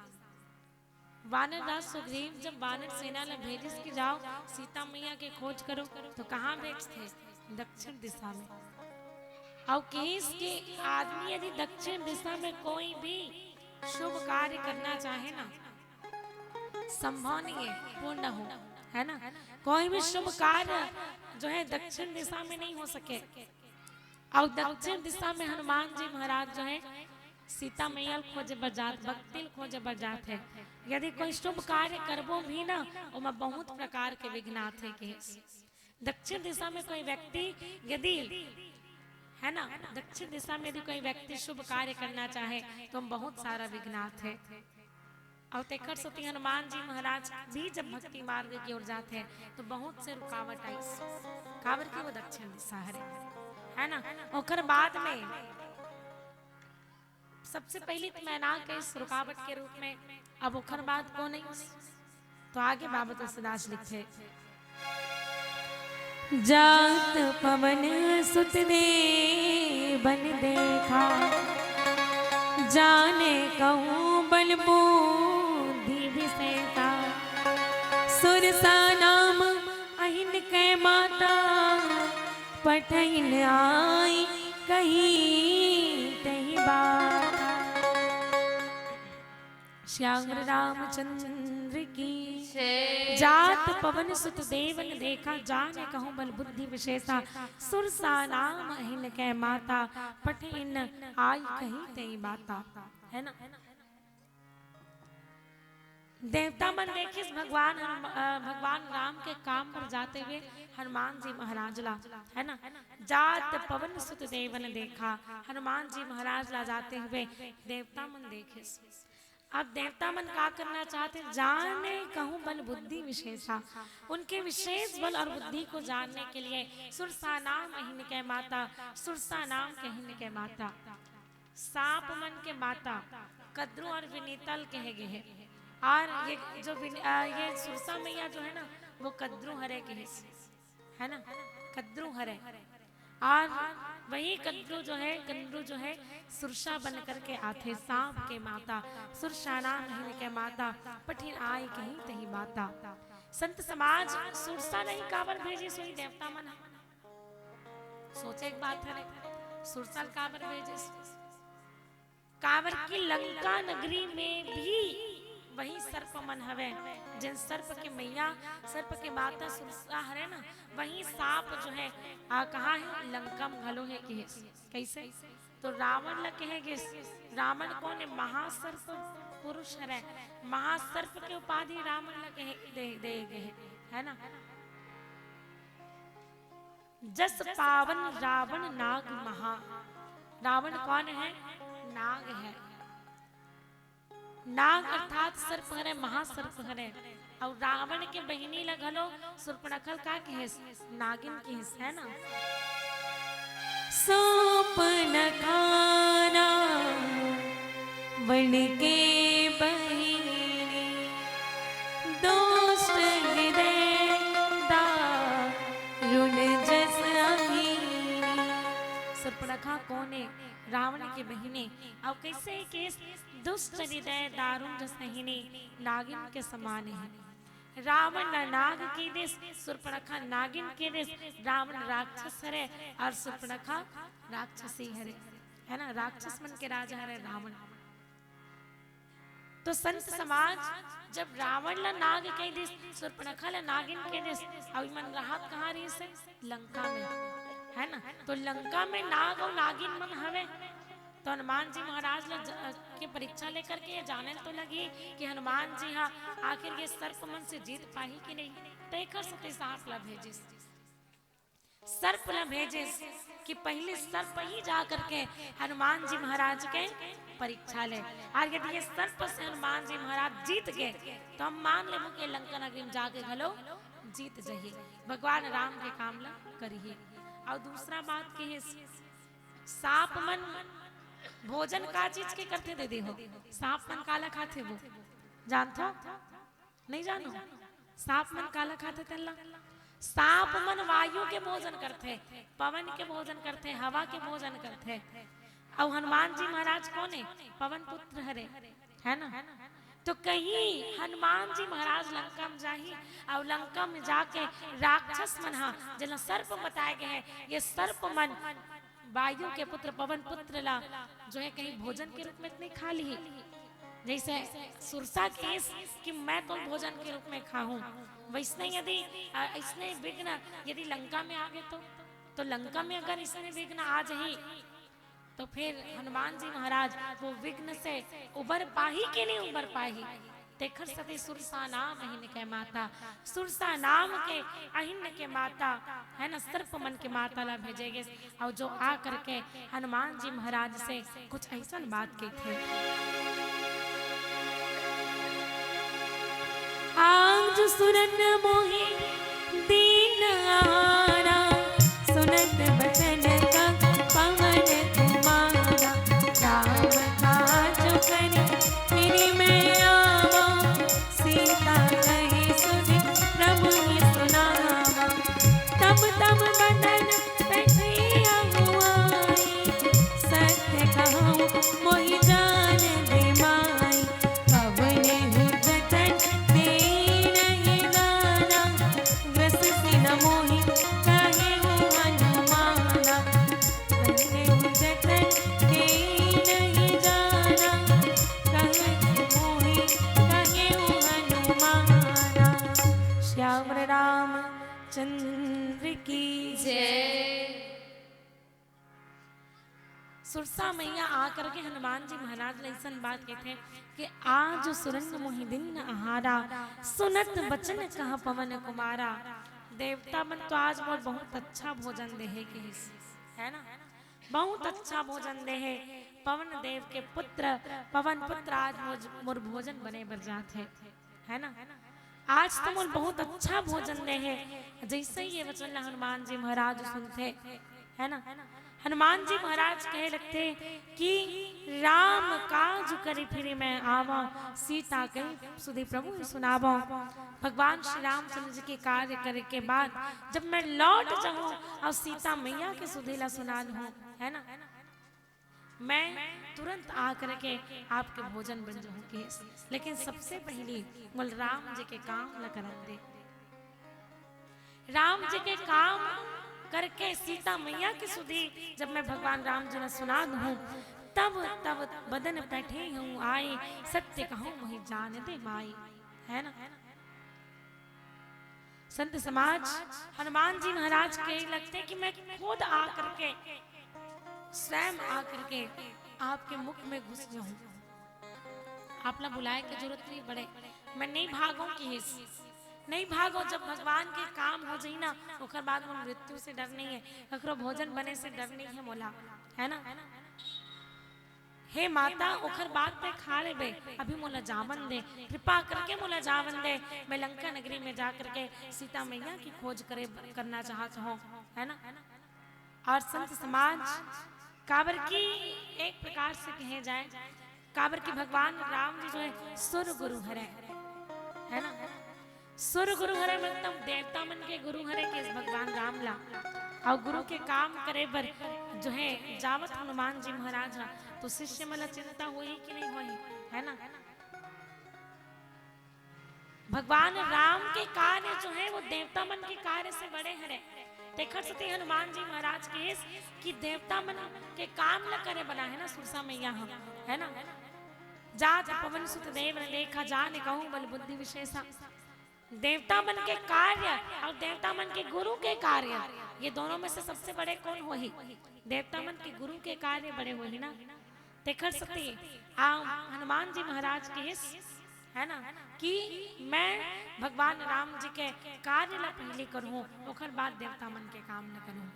वानर राज सुग्रीव जब वानर सेना ला भेजिस कि जाओ सीता मैया के खोज करो, तो कहाँ भेजथे? दक्षिण दिशा में। अउ कहिस कि आदमी यदि दक्षिण दिशा में कोई भी शुभ कार्य करना चाहे ना, संभव नहीं है पूर्ण हो, है ना? कोई भी शुभ कार्य जो है दक्षिण दिशा में नहीं हो सके। अउ दक्षिण दिशा में हनुमान जी महाराज जो है सीता मैया ल खोजे बर जात, भक्ति ल खोजे बर जात हे। यदि कोई शुभ कार्य करबो भी ना, ओमा बहुत प्रकार के विघ्न आथे कहिस। दक्षिण दिशा में कोई व्यक्ति यदि, है ना, दक्षिण दिशा में यदि कोई व्यक्ति शुभ कार्य करना चाहे, तो ओमा बहुत सारा विघ्न आथे। अउ तेकर सेती हनुमान जी महाराज भी जब भक्ति मार्ग की ओर जात हे, तो बहुत से रुकावट आइस। काबर कि वो दक्षिण दिशा हरे, है ना? ओकर बाद में सबसे पहली तो मैनाक आइस रुकावट के रूप में, अब ओकर बाद कोन आइस? तो आगे बाबा तुलसीदास लिखथे, जात पवन सुत देवन देखा, जाने कहूँ बल बुद्धि विशेषा। सुरसा नाम अहिन कै माता, पठइन आई कही तही बात। श्याम रामचंद्र की जय। जात पवन सुत देवन देखा, जाने कहूँ बल बुद्धि विशेषा। सुरसा नाम अहिन कै माता, पठइन आई कही तही बाता। है ना? देवता मन देखिस भगवान हनुम-, अ, भगवान राम के काम पर जाते हुए हनुमान जी महाराज ला, है ना? जात पवन सुत देवन देखा, हनुमान जी महाराज ला जाते हुए देवता मन देखिस। अब देवता मन का करना चाहते, जाने कहूँ बल बुद्धि विशेषा, उनके विशेष बल और बुद्धि को जानने के लिए सुरसा नाम अहिन के माता, सुरसा नाम के अहिन के माता, सांप मन के माता कद्रू और विनीतल कहे गे हे। और ये जो विन-, अ, ये सुरसा मैया जो है ना, वो कद्रू हरे के हे, है ना, कद्रू हरे। और वही कद्रू जो है, कद्रू जो है, सुरसा बन करके आथे, सांप के माता, सुरसा नाम अहिन के माता, पठिन आय कहीं तही माता। संत समाज सुरसा नहीं काबर भेजिस, वही देवता मन ह। सोचे एक बात हरे, सुरसा ल काबर भेजिस? काबर कि लंका नगरी में भी वही सर्प मन हवे, जेन सर्प के मैया, सर्प के माता सुरसा हरे ना, वही सांप जो है, आ, कहाँ हे? लंका में घलो हे के हे। कैसे? तो रावण ल कहे गिस, रावण कौन हे? महासर्प पुरुष हरे, महासर्प के उपाधि रावण ल कहे दे, दे गे हे, है ना? जस पावन रावण नाग महा। रावण कौन है? नाग है। नाग अर्थात सर्प हरे, महासर्प हरे। अउ रावण के बहिनी ल घलो सुर्पणखा ल का कहिस? नागिन कहिस, है ना? सुर्पणखा रावण के बहिनी, दुष्ट हृदय दारुण जस अहिनी। सुर्पणखा कौन हे? रावण के बहिनी। अउ कैसे हे कि दुष्ट हृदय दारुण जस अहिनी, नागिन के समान हे। रावण ल नाग कहि दिस, सुर्पणखा नागिन कहि दिस। रावण राक्षस हरे अउ सुर्पणखा राक्षसी हरे, है ना? राक्षस मन के राजा हरे रावण। तो संत समाज जब रावण ल नाग कहि दिस, सुर्पणखा ल नागिन कहि दिस, अउ इमन राहत कहाँ रहिस हे? लंका में, है ना? तो लंका में नाग अउ नागिन मन हवे, तो हनुमान जी महाराज ल ज-, के परीक्षा लेकर के ये जाने ल तो लगही कि हनुमान जी हा आखिर ये सर्प मन से जीत पाही कि नहीं। तो एकर सेती सांप ल भेजिस, सर्प ल भेजिस कि पहली सर्प ही जा करके हनुमान जी महाराज के परीक्षा ले, अउ यदि ये सर्प से हनुमान जी महाराज जीत गे, तो हम मान लेबो कि लंका नगरी में जाके घलो जीत जही, भगवान राम के काम ल करही। अउ दूसरा बात कहिस, सांप मन भोजन का चीज के करथे दीदी हो? सांप मन काला खाथे वो जानथो? नहीं जानो? सांप मन काला खाथे तेला? सांप मन वायु के भोजन करथे, पवन के भोजन करथे, हवा के भोजन करथे। अउ हनुमान जी महाराज कौन हे? पवन पुत्र हरे, है ना? तो कहीं हनुमान जी महाराज लंका में जाही अउ लंका में जाके राक्षस मन हा, जेला सर्प बताए गे हे, ये सर्प मन वायु के पुत्र पवन पुत्र ला जो है कहीं भोजन के रूप में तो नहीं खा लिही। जैसे सुरसा कहिस कि मैं तो भोजन के रूप में खाहूं, वैसने यदि, अ, ऐसने विघ्न यदि लंका में आ गे तो, तो लंका में अगर ऐसने विघ्न आ जाही तो फिर हनुमान जी महाराज वो विघ्न से उबर पाही कि नहीं उबर पाही? तेखर सेती सुरसा नाम अहिन के माता, सुरसा नाम के अहिन के माता, है ना, सर्प मन के माता ला भेजे गे, अउ जो आ करके हनुमान जी महाराज से कुछ ऐसन बात कहिथे। आज सुरन मोहि दीन आना, सुनत बचन का पवन कुमारा। राम काज करे फिरि मैं आवा, सीता कहि सुनि प्रभु ही सुनावा। तब तब बदन पेठिया हुआई, सत्य कहूँ मोहि जान दे माई। कवने हूँ जतन दे नहीं जाना, ग्रस सिन मोहि कहे हूँ हनुमाना। कवने हूँ जतन दे नहीं जाना, कवने मोहि कहे हूँ हनुमाना। श्याम रामचंद्र की जय। सुरसा मैया आकर के हनुमान जी महाराज ले अइसन बात कहिथे कि आज सुरंग मोहि दीन आहारा, सुनत बचन कह पवन कुमारा। देवता मन तो आज मोर बहुत अच्छा भोजन दे हे कहिस, है ना? बहुत अच्छा भोजन दे हे। पवन देव के पुत्र, पवन पुत्र आज मोर, मोर भोजन बने बर जात हे, है ना? आज तो मोर बहुत अच्छा भोजन दे हे। जैसे ही ये वचन ला हनुमान जी महाराज सुनथे, है ना, हनुमान जी महाराज कहे लगथे कि राम काज करि फिरि मैं आवा, सीता कहि सुधि प्रभु ही सुनावा। भगवान श्री रामचंद्र जी के कार्य करे के बाद जब मैं लौट जाऊं अउ सीता मैया के सुधि ला सुना लूं, है ना, मैं तुरंत आ करके आपके भोजन बन जाऊं कहिस। लेकिन सबसे पहली मोला राम जी के काम ल करन दे। राम जी के काम करके सीता मैया के सुधि जब मैं भगवान राम जी ला सुना दूं, तब तब बदन पैठे हूँ आई, सत्य कहूँ मोहि जान दे माई, है ना? संत समाज हनुमान जी महाराज कहे लगथे कि मैं खुद आ करके, स्वयं आ करके आपके मुख में घुस जाऊं। आप ला बुलाए के जरूरत नहीं पड़े, मैं नहीं भागो कहिस। नहीं भागो, जब भगवान के काम हो जाई ना, ओकर बाद मोला मृत्यु से डर नहीं है, ककरो भोजन बने से डर नहीं है मोला, है ना? हे माता, ओखर बाद तैं खा लेबे, अभी मोला जावन दे, कृपा करके मोला जावन दे, मैं लंका नगरी में जा करके सीता मैया की खोज करे, करना चाहत हूँ, है ना? और संत समाज, काबर की एक प्रकार से कहे जाए, काबर की भगवान राम जी जो है सुर गुरु हरे, है ना? सुर गुरु हरे मतलब देवता मन के गुरु हरे कहिस भगवान राम ला। अउ गुरु के काम करे बर जो है जावत हनुमान जी महाराज हा, तो शिष्य मन ला चिंता होही कि नहीं होही, है ना? भगवान राम के कार्य जो है वो देवता मन के कार्य से बड़े हरे। तेखर सेती हनुमान जी महाराज कहिस कि देवता मन के काम ला करे बना है ना सुरसा मैया हा, है ना? जात पवन सुत देव न देखा, जान कहूँ बल बुद्धि विशेषा। देवता मन के कार्य अउ देवता मन के गुरु के कार्य, ये दोनों में से सबसे बड़े कोन होही? देवता मन के गुरु के कार्य बड़े होही ना। तेखर सेती आ हनुमान जी महाराज कहिस, है ना, कि मैं भगवान राम जी के कार्य ला पहली करहूँ, ओखर बाद देवता मन के काम ला करहूँ।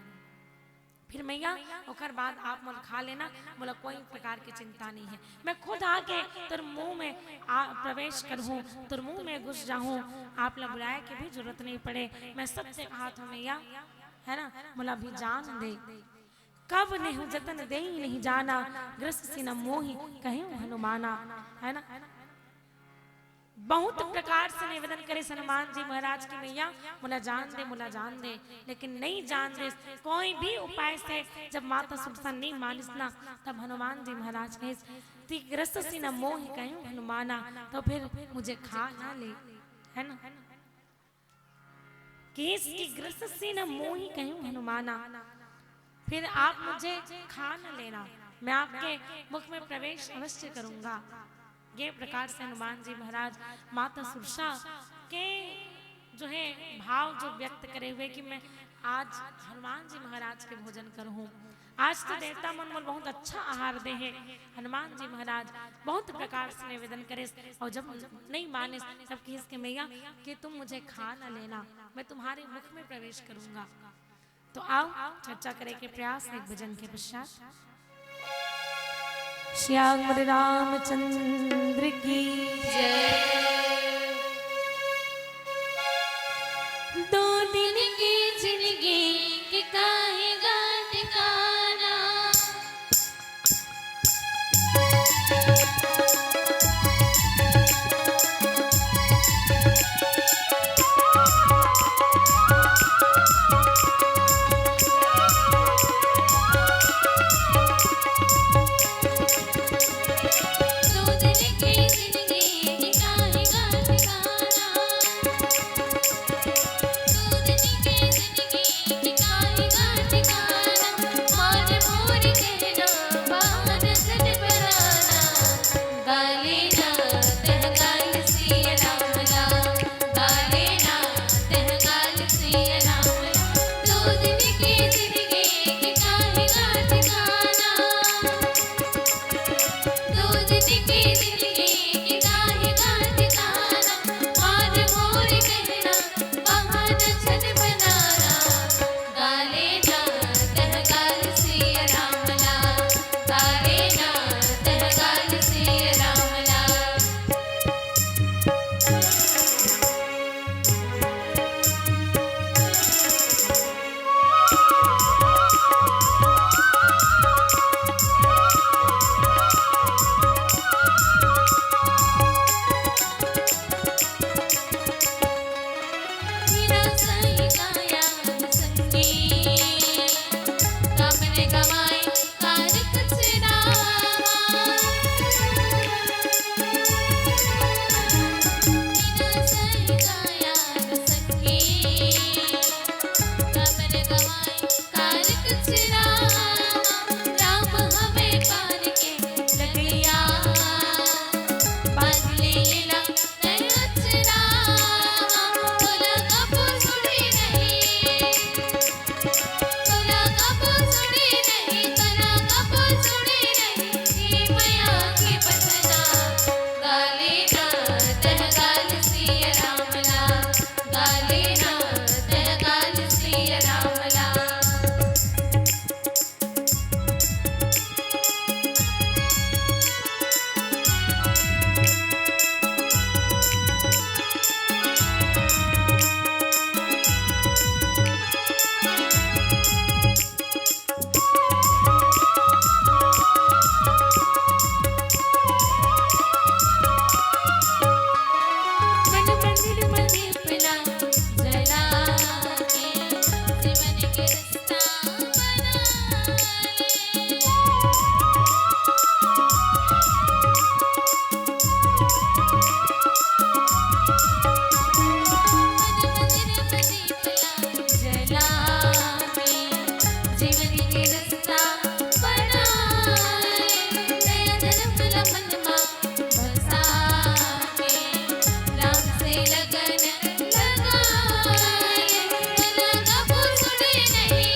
फिर मैया, ओखर बाद आप मोला खा लेना, मोला कोई प्रकार के चिंता नहीं है। मैं खुद आके तोर मुंह में आ, प्रवेश करहूँ, तोर मुंह में घुस जाहूँ, आप ला बुलाए के भी जरूरत नहीं पड़े। मैं सत्य कहत हूँ मैया, है ना, मोला अभी जान दे। कब नेहु जतन देई नहीं जाना, ग्रस सिन मोहि कहेउ हनुमाना, है ना? बहुत प्रकार से निवेदन करिस हनुमान जी महाराज कि मैया, मोला जान दे, मोला जान दे, लेकिन नहीं जान दे। कोई भी उपाय से जब माता सुरसा नहीं मानिस ना, तब हनुमान जी महाराज कहिस, "ती ग्रस सिन मोहि कहेउ हनुमाना", तो फिर मुझे खा ना ले, है ना? कहिस कि "ग्रस सिन मोहि कहेउ हनुमाना", फिर आप मुझे खा न लेना, मैं आपके मुख में प्रवेश अवश्य करूंगा। ये प्रकार से हनुमान जी महाराज माता सुरसा के जो है भाव जो व्यक्त करे हुए कि मैं आज हनुमान जी महाराज के भोजन करहूँ। आज तो देवता मन मोला बहुत अच्छा आहार दे हे। हनुमान जी महाराज बहुत प्रकार से निवेदन करिस, अउ जब नहीं मानिस तब कहिस कि मैया कि तुम मुझे खा न लेना, मैं तुम्हारे मुख में प्रवेश करूंगा। तो आओ चर्चा करे के प्रयास एक भजन के पश्चात। श्याम रामचंद्र की जय। दो दिन की जिंदगी के काहे गांठ काना। जीवन के रास्ता बनाए। मन मंदिर में दीप जला के जीवन के रास्ता बनाए। दया धर्म ला मन मा बसा के राम से लगन लगाए। तोला कभू सुने नहीं,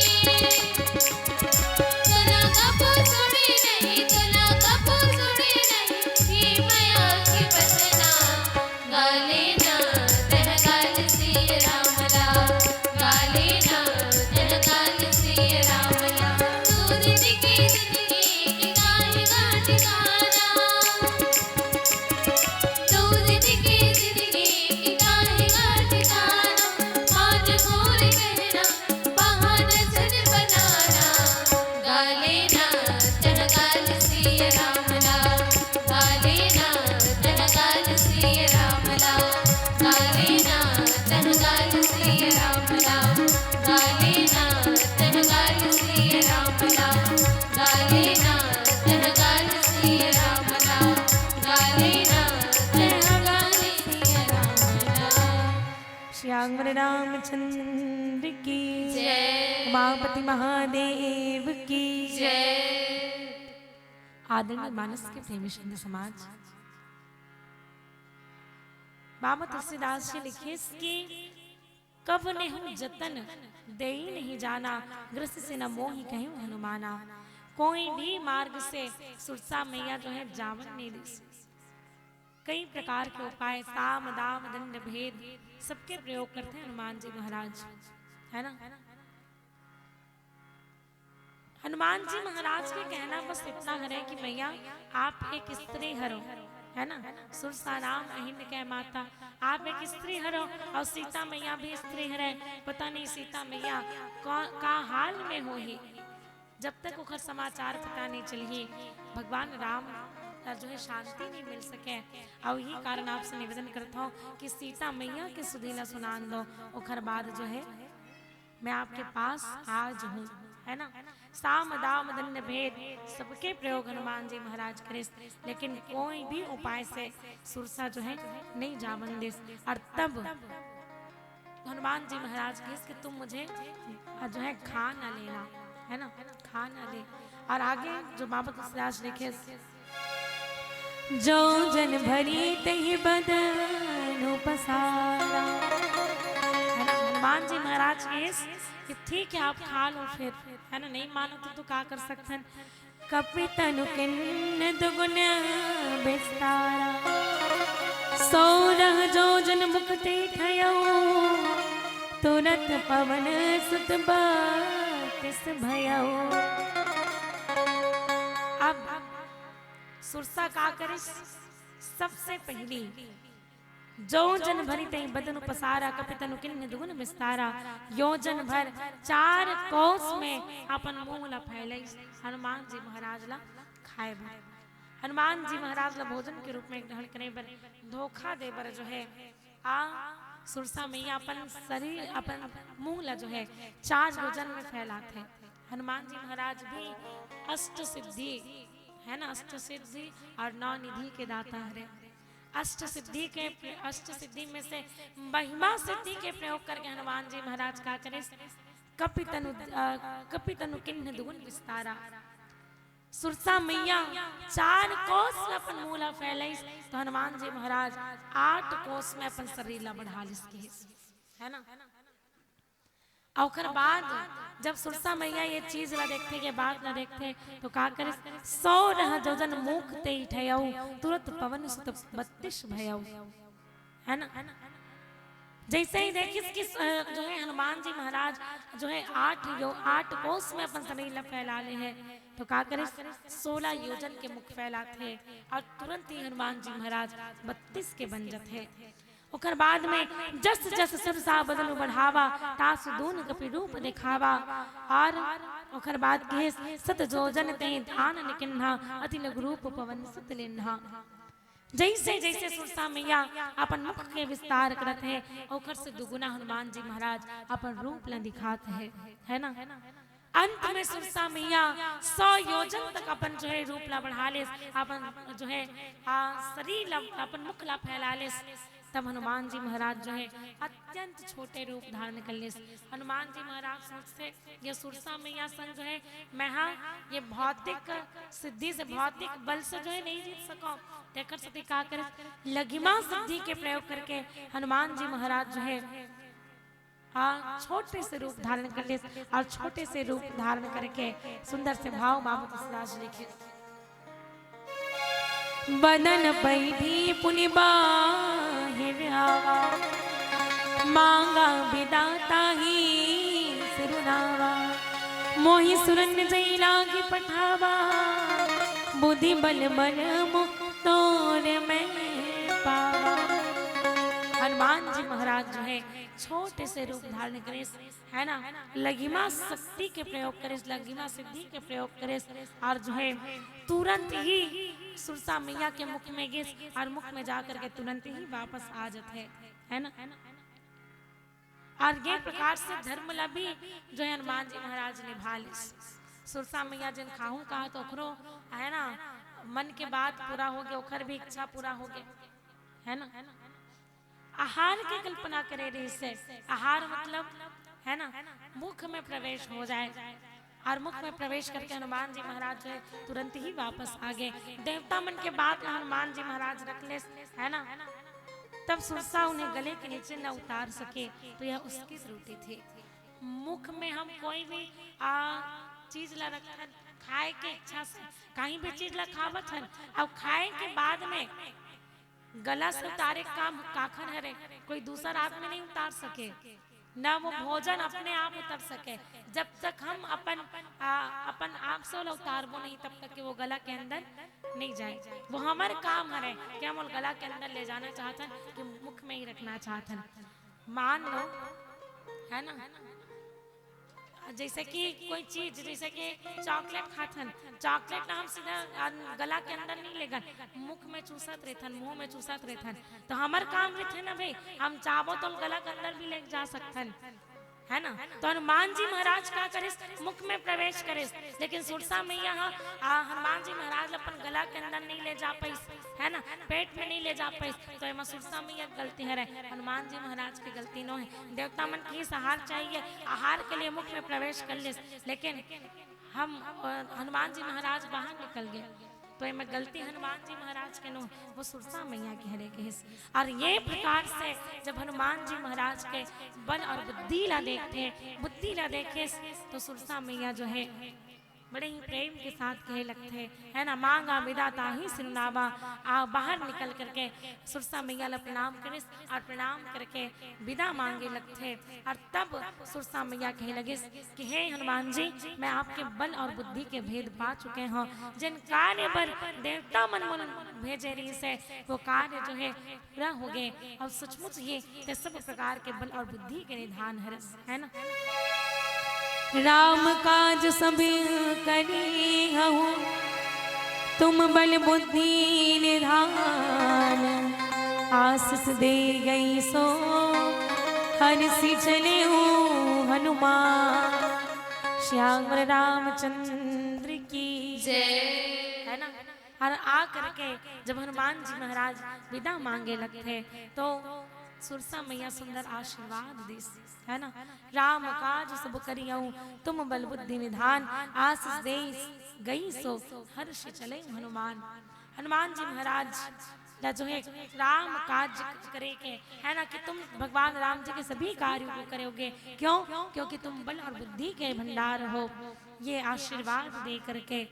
तोला कभू सुने नहीं, तोला कभू सुने नहीं, ये मया के बचना गाले ना तह गाल सिया राम ला, गाले ना तह गाल सिया राम ला। दो दिन के जिंदगी के काहे गांठ गाना, दो दिन के जिंदगी के काहे गांठ गाना, आज मोर कहना बहाना जन बनाना। गाले ना तह गाल सिया राम ला, गाले ना तह गाल सिया राम ला, गाले ना तह गाल सिया राम ला, गाले ना तह गाल सिया राम ला, गाले ना तह गाल सिया राम ला, गाले ना तह गाल सिया राम ला। श्री आंगवर रामचंद्र की जय। उमापति महादेव की जय। आदरणीय मानस के प्रेमी संत समाज, बाबा तुलसीदास जी लिखे कि कब नेहु जतन देई नहीं जाना, ग्रस से न मोहि कहेउ हनुमाना। कोई भी मार्ग से सुरसा मैया जो है जावन नहीं दे। कई प्रकार के उपाय, साम, दाम, दंड, भेद, सबके प्रयोग करते हैं हनुमान जी महाराज, है ना। हनुमान जी महाराज के कहना बस इतना हरे कि मैया, आप एक स्त्री हरो, है ना, सुरसा नाम अहिन कह माता, आप एक स्त्री हरो और सीता मैया भी स्त्री हरे। पता नहीं सीता मैया का, का हाल में होही, जब तक ओकर समाचार पता नहीं चलही, भगवान राम ला जो है शांति नहीं मिल सके। और यही कारण आपसे निवेदन करता हूँ कि सीता मैया के सुधि ला सुनान दो, ओकर बाद जो है मैं आपके पास आज हूँ, है ना। साम दाम दंड भेद सबके प्रयोग हनुमान जी महाराज करिस, लेकिन कोई भी उपाय से सुरसा जो है नहीं जावन दिस। और तब हनुमान जी महाराज कहिस कि तुम मुझे जो है खाना लेना, है ना, खाना ले। और आगे जो बाबा तुलसीदास लिखे, जो जन भरी तहि बदनु पसारा। है ना, हनुमान जी महाराज कहिस कि ठीक है, आप खा लो फिर, है ना, नहीं मानो तो, तो का कर सकते हैं। कपि तनु किन्न दुगुन बिस्तारा। सोरह जो जन मुख ते ठयऊ, तुरत पवन सुत बत्तीस भयऊ। अब सुरसा का करिस, सबसे पहली जो जन भरी तहि बदनु पसारा, कपि तनु किन्न दुगुन बिस्तारा। योजन भर चार कोस में अपन मुंह ला फैलाइस हनुमान जी महाराज ला खाए बर। हनुमान जी महाराज ला भोजन के रूप में ग्रहण करे बर, धोखा दे बर जो है आ सुरसा मैया अपन शरीर, अपन मुंह ला जो है चार योजन में फैलाथे। हनुमान जी महाराज भी अष्ट सिद्धि, है ना, अष्ट सिद्धि और नौ निधि के दाता हरे। अष्ट सिद्धि के, अष्ट सिद्धि में से महिमा सिद्धि के प्रयोग करके हनुमान जी महाराज का करिस, कपि तनु, अ, कपि तनु किन्न दुगुन बिस्तारा। सुरसा मैया चार कोस में अपन मुंह ला फैलाइस, तो हनुमान जी महाराज आठ कोस में अपन शरीर ला बढ़ा लिस, कहिस, है ना। अउ ओकर बाद जब सुरसा मैया ये चीज ला देखथे, ये बात ला देखथे, तो का करिस? सोरह जोजन मुख तेहि ठयऊ, तुरत पवन सुत बत्तीस भयऊ। है ना? जैसे ही देखिस कि, अ, जो है हनुमान जी महाराज जो है आठ यो-, आठ कोस में अपन शरीर ला फैला ले हे, तो का करिस? सोलह योजन के मुख फैलाथे अउ तुरंत ही हनुमान जी महाराज बत्तीस के बन जथे। ओकर बाद में जस जस सुरसा बदनु बढ़ावा, तासु दून कपि रूप देखावा। अउ ओकर बाद कहिस, सत जोजन तेहि ध्यान निकिन्हा, अति लघु रूप पवन सुत लेन्हा। जइसे जइसे सुरसा मैया अपन मुख के विस्तार करत हे, ओखर से दुगुना हनुमान जी महाराज अपन रूप ला दिखात हे, है ना। अंत में सुरसा मैया सौ योजन तक अपन जो है रूप ला बढ़ा लेस, अपन जो है आ, शरीर ला, अपन मुख ला फैला लेस। तब हनुमान जी महाराज जो है अत्यंत छोटे रूप धारण कर लेस। हनुमान जी महाराज सोचथे, ये सुरसा मैया संग जो है मैं हा ये भौतिक सिद्धि से, भौतिक बल से जो है नहीं जीत सकौं, तेकर सेती का करे, लघिमा सिद्धि के प्रयोग करके हनुमान जी महाराज जो है आ, छोटे से रूप धारण कर लेस और छोटे से रूप धारण करके सुंदर से भाव बाबू तुलसीदास जी लिखे। बदन बैठी पुनि बाहिर आवा, मांगा बिदा ताहि सिरुनावा। मोहि सुरन जइ लागि पठावा, बुद्धि बल बल मुख तोर मैं पावा। हनुमान जी महाराज जो है छोटे से रूप धारण करेस, है ना, लघिमा शक्ति के प्रयोग करेस, लघिमा सिद्धि के प्रयोग करेस, और जो है तुरंत ही सुरसा मैया के मुख में गिस और मुख में जा करके तुरंत ही वापस आ जात हे, है ना। और ये प्रकार से धर्म ला भी जो है हनुमान जी महाराज निभा लेस। सुरसा मैया जिन खाहूं कहा तो ओखरो, है ना, मन के बात पूरा हो गया, ओखर भी इच्छा पूरा हो गया, है ना। आहार के कल्पना करे रहिस हे। आहार मतलब, है ना, मुख में प्रवेश हो जाए और मुख में प्रवेश करके हनुमान जी महाराज जो है तुरंत ही वापस आ गए। देवता मन के बात ला हनुमान जी महाराज रख लेस, है ना। तब सुरसा उन्हें गले के नीचे न उतार सके, तो यह उसकी त्रुटि थी। मुख में हम कोई भी आ, चीज ला रखथन, खाए के इच्छा से कहीं भी चीज ला खावत हन, अब खाए के बाद में गला से उतारे काम काखन हरे, कोई दूसर आदमी नहीं उतार सके, ना वो भोजन अपने आप उतर सके। जब तक हम अपन आ, अपन आप से ओला उतारबो नहीं, तब तक के वो गला के अंदर नहीं जाए। वो हमर काम हरे कि हम ओला गला के अंदर ले जाना चाहथन कि मुख में ही रखना चाहथन। मान लो, है ना, जैसे कि कोई चीज, जैसे कि चॉकलेट खाथन, चॉकलेट ला हम सीधा अन-, गला के अंदर नहीं लेगन, मुख में चूसत रहथन, मुंह में चूसत रहथन। तो हमर काम रहिथे ना भाई, हम चाहबो तो गला के अंदर भी ले जा सकथन, है ना। तो हनुमान जी महाराज का करिस, मुख में प्रवेश करिस, लेकिन सुरसा मैया हा, आ, हनुमान जी महाराज ला अपन गला के अंदर नहीं ले जा पाइस, है ना, पेट में नहीं ले जा पाइस। तो एमा सुरसा मैया के गलती हरे, हनुमान जी महाराज के गलती नो हे। देवता मन के आहार चाहिए, आहार के लिए मुख में प्रवेश कर लेस, लेकिन हम, अ, हनुमान जी महाराज बाहर निकल गए, तो एमा गलती हनुमान जी महाराज के नो, वो सुरसा मैया के हरे कहिस। और ये प्रकार से जब हनुमान जी महाराज के बल और बुद्धि ला देखथे, बुद्धि ला देखेस, तो सुरसा मैया जो है बड़े ही प्रेम के साथ कहे लगथे, है ना, मांगा बिदा ताहि सिरुनावा। आ, बाहर निकल करके सुरसा मैया ला प्रणाम करिस और प्रणाम करके बिदा मांगे लगथे। और तब सुरसा मैया कहे लगिस कि हे हनुमान जी, मैं आपके बल और बुद्धि के भेद पा चुके हौं। जिन कार्य बर देवता मन मोला भेजे रहिस हे, वो कार्य जो है पूरा हो गए। और सचमुच ये ते सब प्रकार के बल और बुद्धि के निधान हरस, है ना। राम काज सब करी हूँ, तुम बल बुद्धि निधान। आशीष दे गई सो हर्षि चले हूँ हनुमान। श्याम रामचंद्र की जय। है ना। और आ करके जब हनुमान जी महाराज विदा मांगे लगथे, तो सुरसा मैया सुंदर आशीर्वाद दिस, है ना। राम काज सब करियौ, तुम बल बुद्धि निधान, आशीष दे गई सो हर्षि चले हनुमान। हनुमान जी महाराज ला जो है राम काज करे के, है ना, कि तुम भगवान राम जी के सभी कार्यों को करोगे। क्यों? क्योंकि तुम बल और बुद्धि के भंडार हो। ये आशीर्वाद दे करके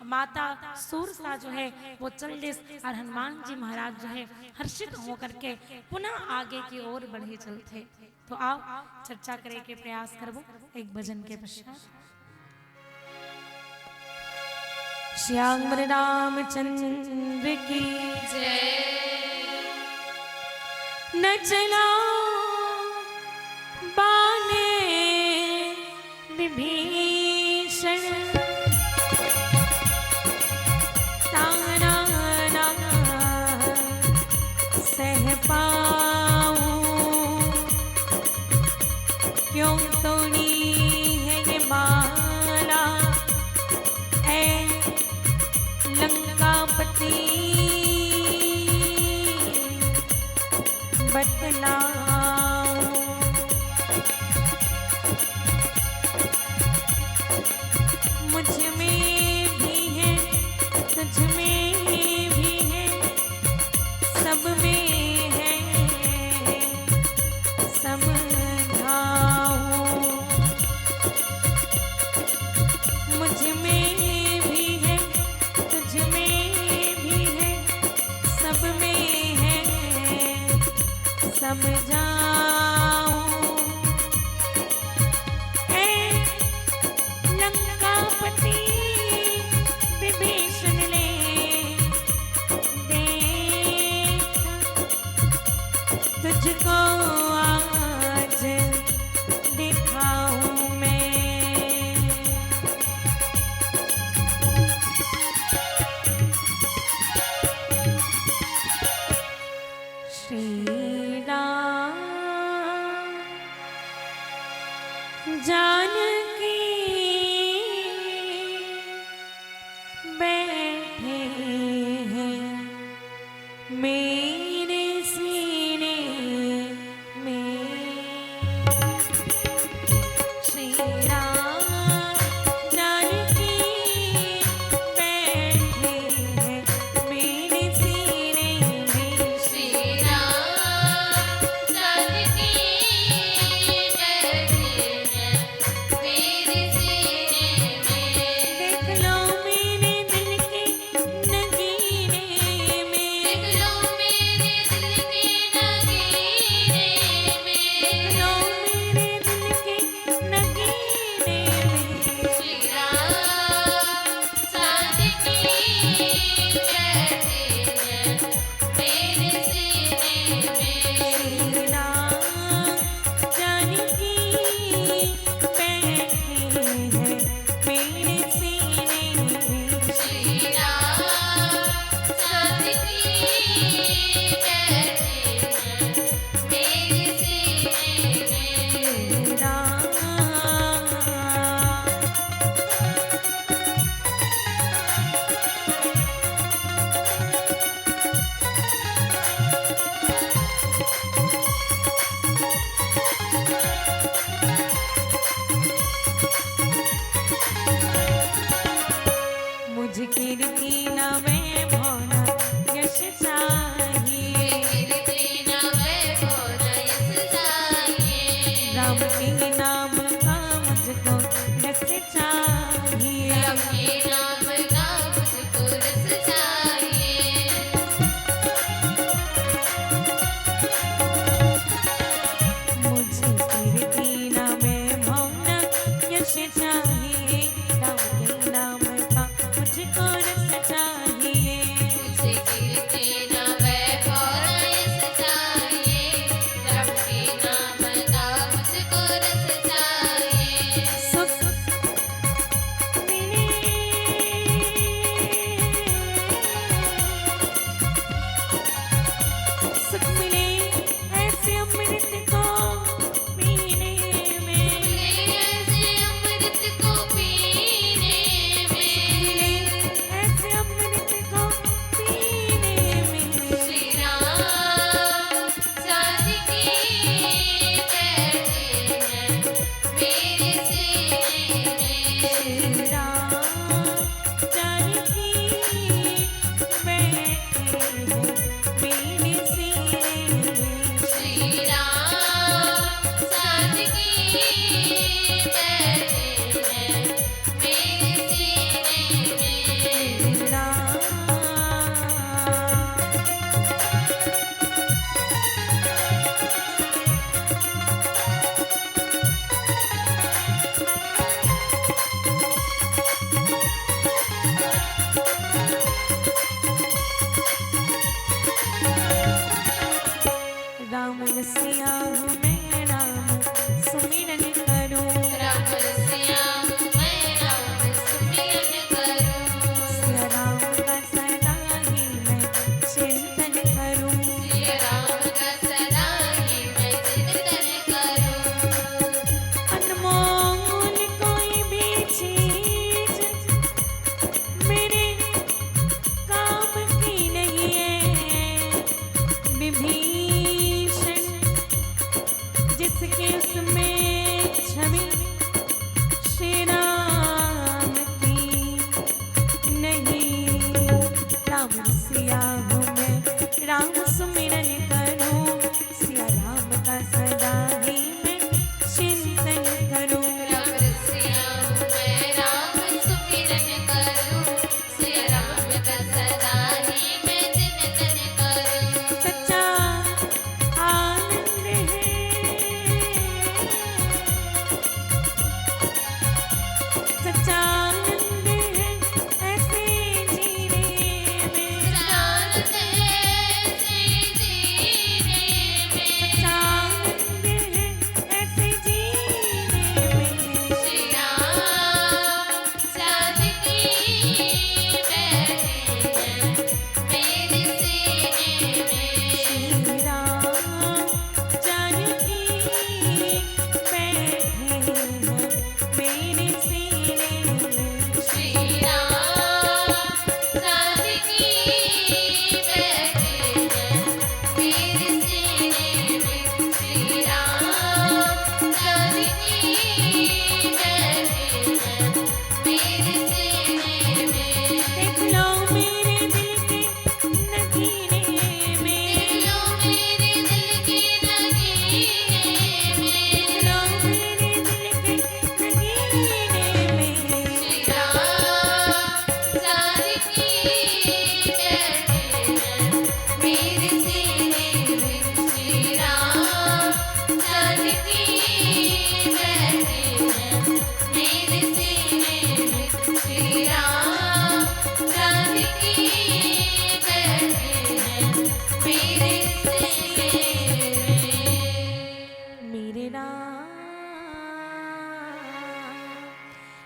माता सुरसा जो है वो चल दिस और हनुमान जी महाराज जो है हर्षित होकर के पुनः आगे की ओर बढ़े चलथे। तो आओ चर्चा करे के प्रयास करबो एक भजन के पश्चात। श्याम रामचंद्र की जय। न चला बाने विभीषण। ताना ना बतलाऊं। मुझ में भी है, तुझ में भी है, सब में है, समझाऊं। मुझ में भी है, तुझ में भी है, सब में है, समझाऊं। ऐ लंकापति विभीषण ने देखा, तुझको आज दिखाऊं मैं। श्री राम जानकी बैठे हैं मेरे सीने में। श्री राम जानकी बैठे हैं मेरे सीने में। श्री राम जानकी बैठे हैं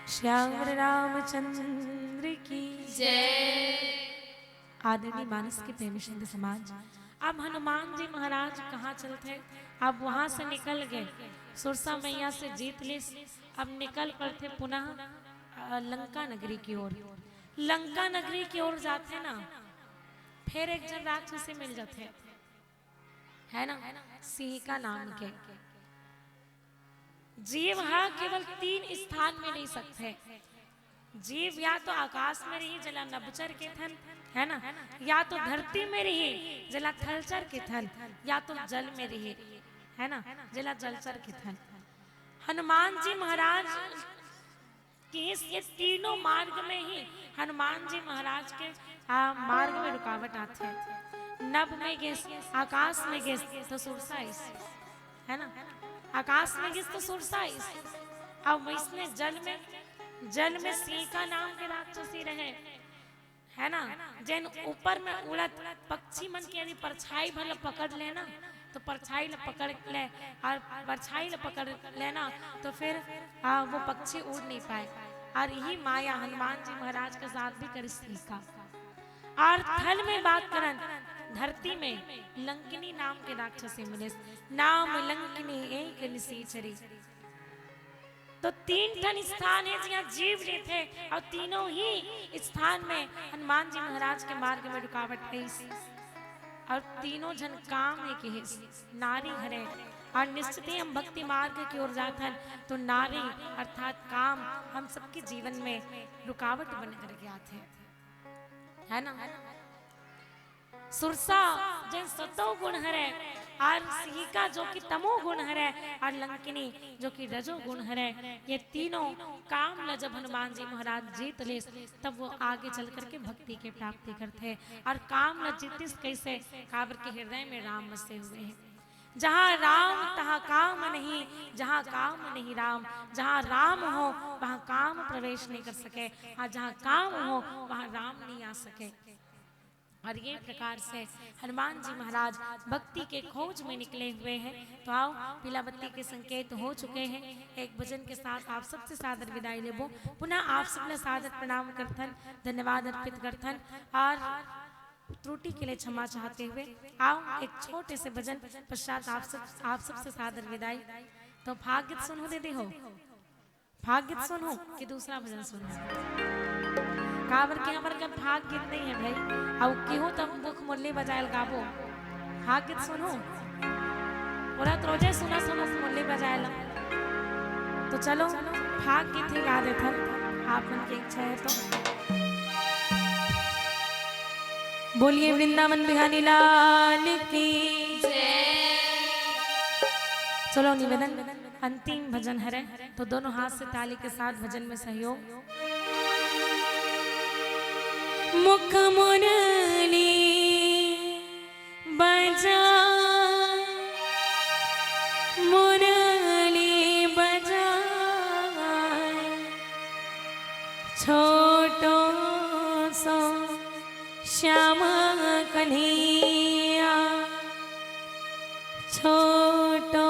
श्याम रामचंद्र की जय। आदरणीय मानस के प्रेमी संत समाज, अब हनुमान जी महाराज कहाँ चलथे? अब वहां से निकल गए, सुरसा मैया से जीत लिस, अब निकल पड़थे पुनः, अ, लंका नगरी की ओर। लंका नगरी की ओर जाथे ना, फिर एक झन राक्षसी मिल जाथे, है ना, सिंहिका नाम के। जीव ह केवल तीन स्थान में रह सकथे। जीव या तो आकाश में रही, जेला नभचर कथन, है ना, या तो धरती में रही, जेला थलचर कथन, या तो जल में रही, है ना, जेला जलचर कथन। हनुमान जी महाराज किहिस, ये तीनों मार्ग में ही हनुमान जी महाराज के, आ, मार्ग में रुकावट आथे। नभ में गिस, आकाश में गिस, तो सुरसा आइस, है ना, आकाश में गिस तो सुरसा आइस। अब वैसने जल में, जल में सिंहिका नाम के राक्षसी रहे, है ना, जेन ऊपर में उड़त पक्षी मन के यदि परछाई भर ल पकड़ लेना, तो परछाई ल पकड़ ले, और परछाई ल पकड़ लेना, तो फिर, आ, वो पक्षी उड़ नहीं पाए। और यही माया हनुमान जी महाराज के साथ भी करिस सिंहिका। और थल में बात करन, धरती में लंकिनी नाम के राक्षसी मिलिस, नाम लंकिनी एक निशिचरी। तो तीन ठन स्थान हे जिहां जीव रहिथे, और तीनों ही स्थान में हनुमान जी महाराज के मार्ग में रुकावट आइस, और तीनों झन काम हे किहिस, नारी हरे। और निश्चित ही हम भक्ति मार्ग की ओर जाथन, तो नारी अर्थात काम हम सबके जीवन में रुकावट बन करके आथे, है ना। सुरसा जेन सतो गुण हरे, और सिंहिका जो कि तमो गुण हरे, और लंकिनी जो कि रजो गुण हरे, ये तीनों काम ल जब हनुमान जी महाराज जीत लेस, तब वो आगे चल करके भक्ति के प्राप्ति करथे। और काम ल जीतिस कैसे? काबर के हृदय में राम बसे हुए हैं। जहाँ राम तहाँ काम नहीं, जहाँ काम नहीं राम। जहाँ राम हो वहाँ काम प्रवेश नहीं कर सके, और जहाँ काम हो वहाँ राम नहीं आ सके। और ये प्रकार से हनुमान जी महाराज भक्ति के खोज में निकले हुए हैं। तो आओ, पीला बत्ती के संकेत हो चुके हैं। एक भजन के साथ आप सबसे सादर विदाई लेबो। पुनः आप सबला सादर प्रणाम करथन, धन्यवाद अर्पित करथन और त्रुटि के लिए क्षमा चाहते हुए आओ, एक छोटे से भजन पश्चात आप सब, आप सबसे सादर विदाई। तो फाग गीत सुनहू दीदी हो, फाग गीत सुनहू कि दूसरा भजन सुनहू? काबर के हमर कन फाग गीत नहीं है भाई। अउ किहू त मुख मुरली बजायल गाबो। फाग गीत सुनहू? पूरा त रोजे सुनत हंव मुख मुरली बजायल। तो चलो, फाग गीत ही गा देथन, आप मन के इच्छा है तो। बोलिए वृंदावन बिहारी लाल की। चलो निवेदन, अंतिम भजन हरे, तो दोनों हाथ से ताली के साथ भजन में सहयोग। मुख मुरली बजा, मुरली बजा, छोटो सो श्याम कन्हैया, छोटो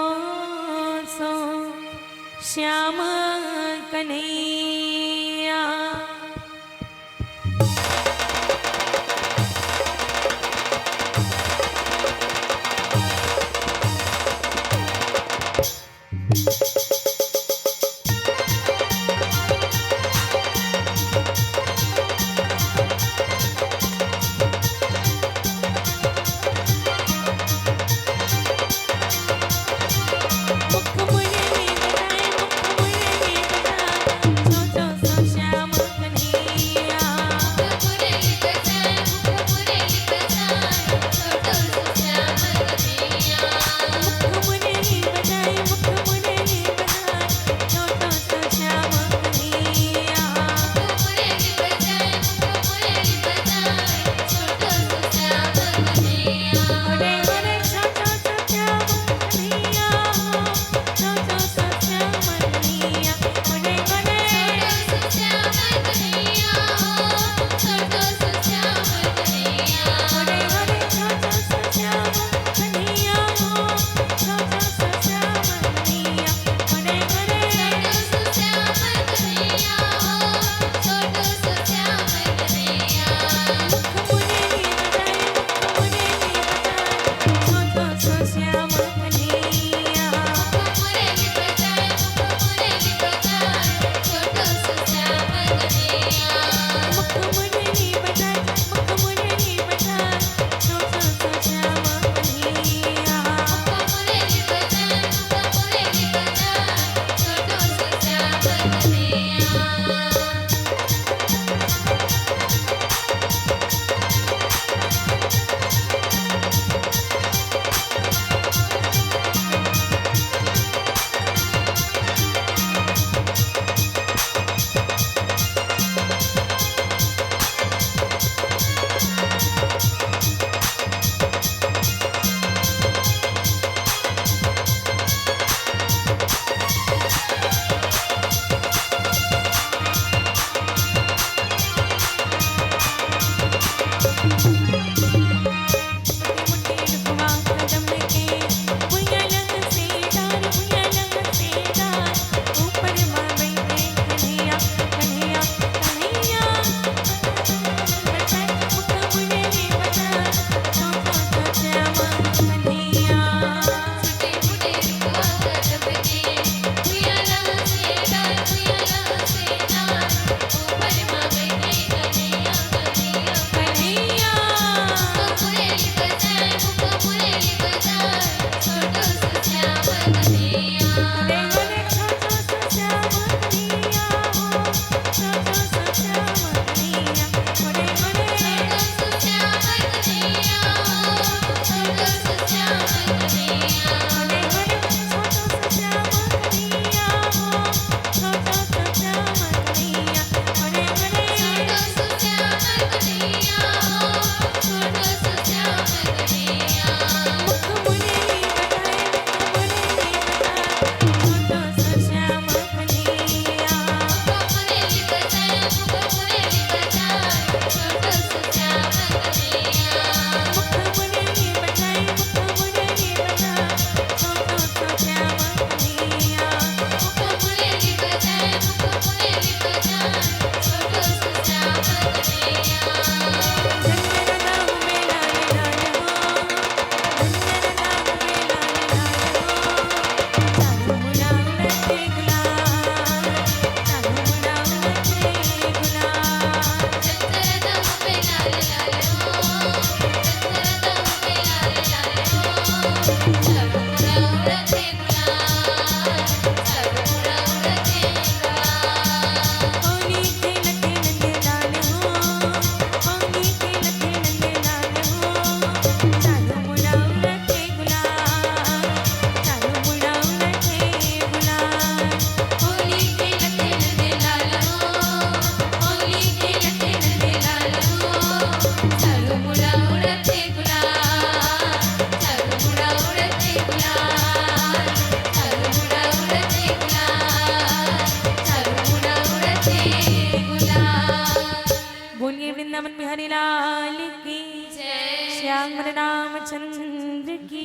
सो श्याम कन्हैया।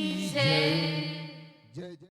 जय। जय जय।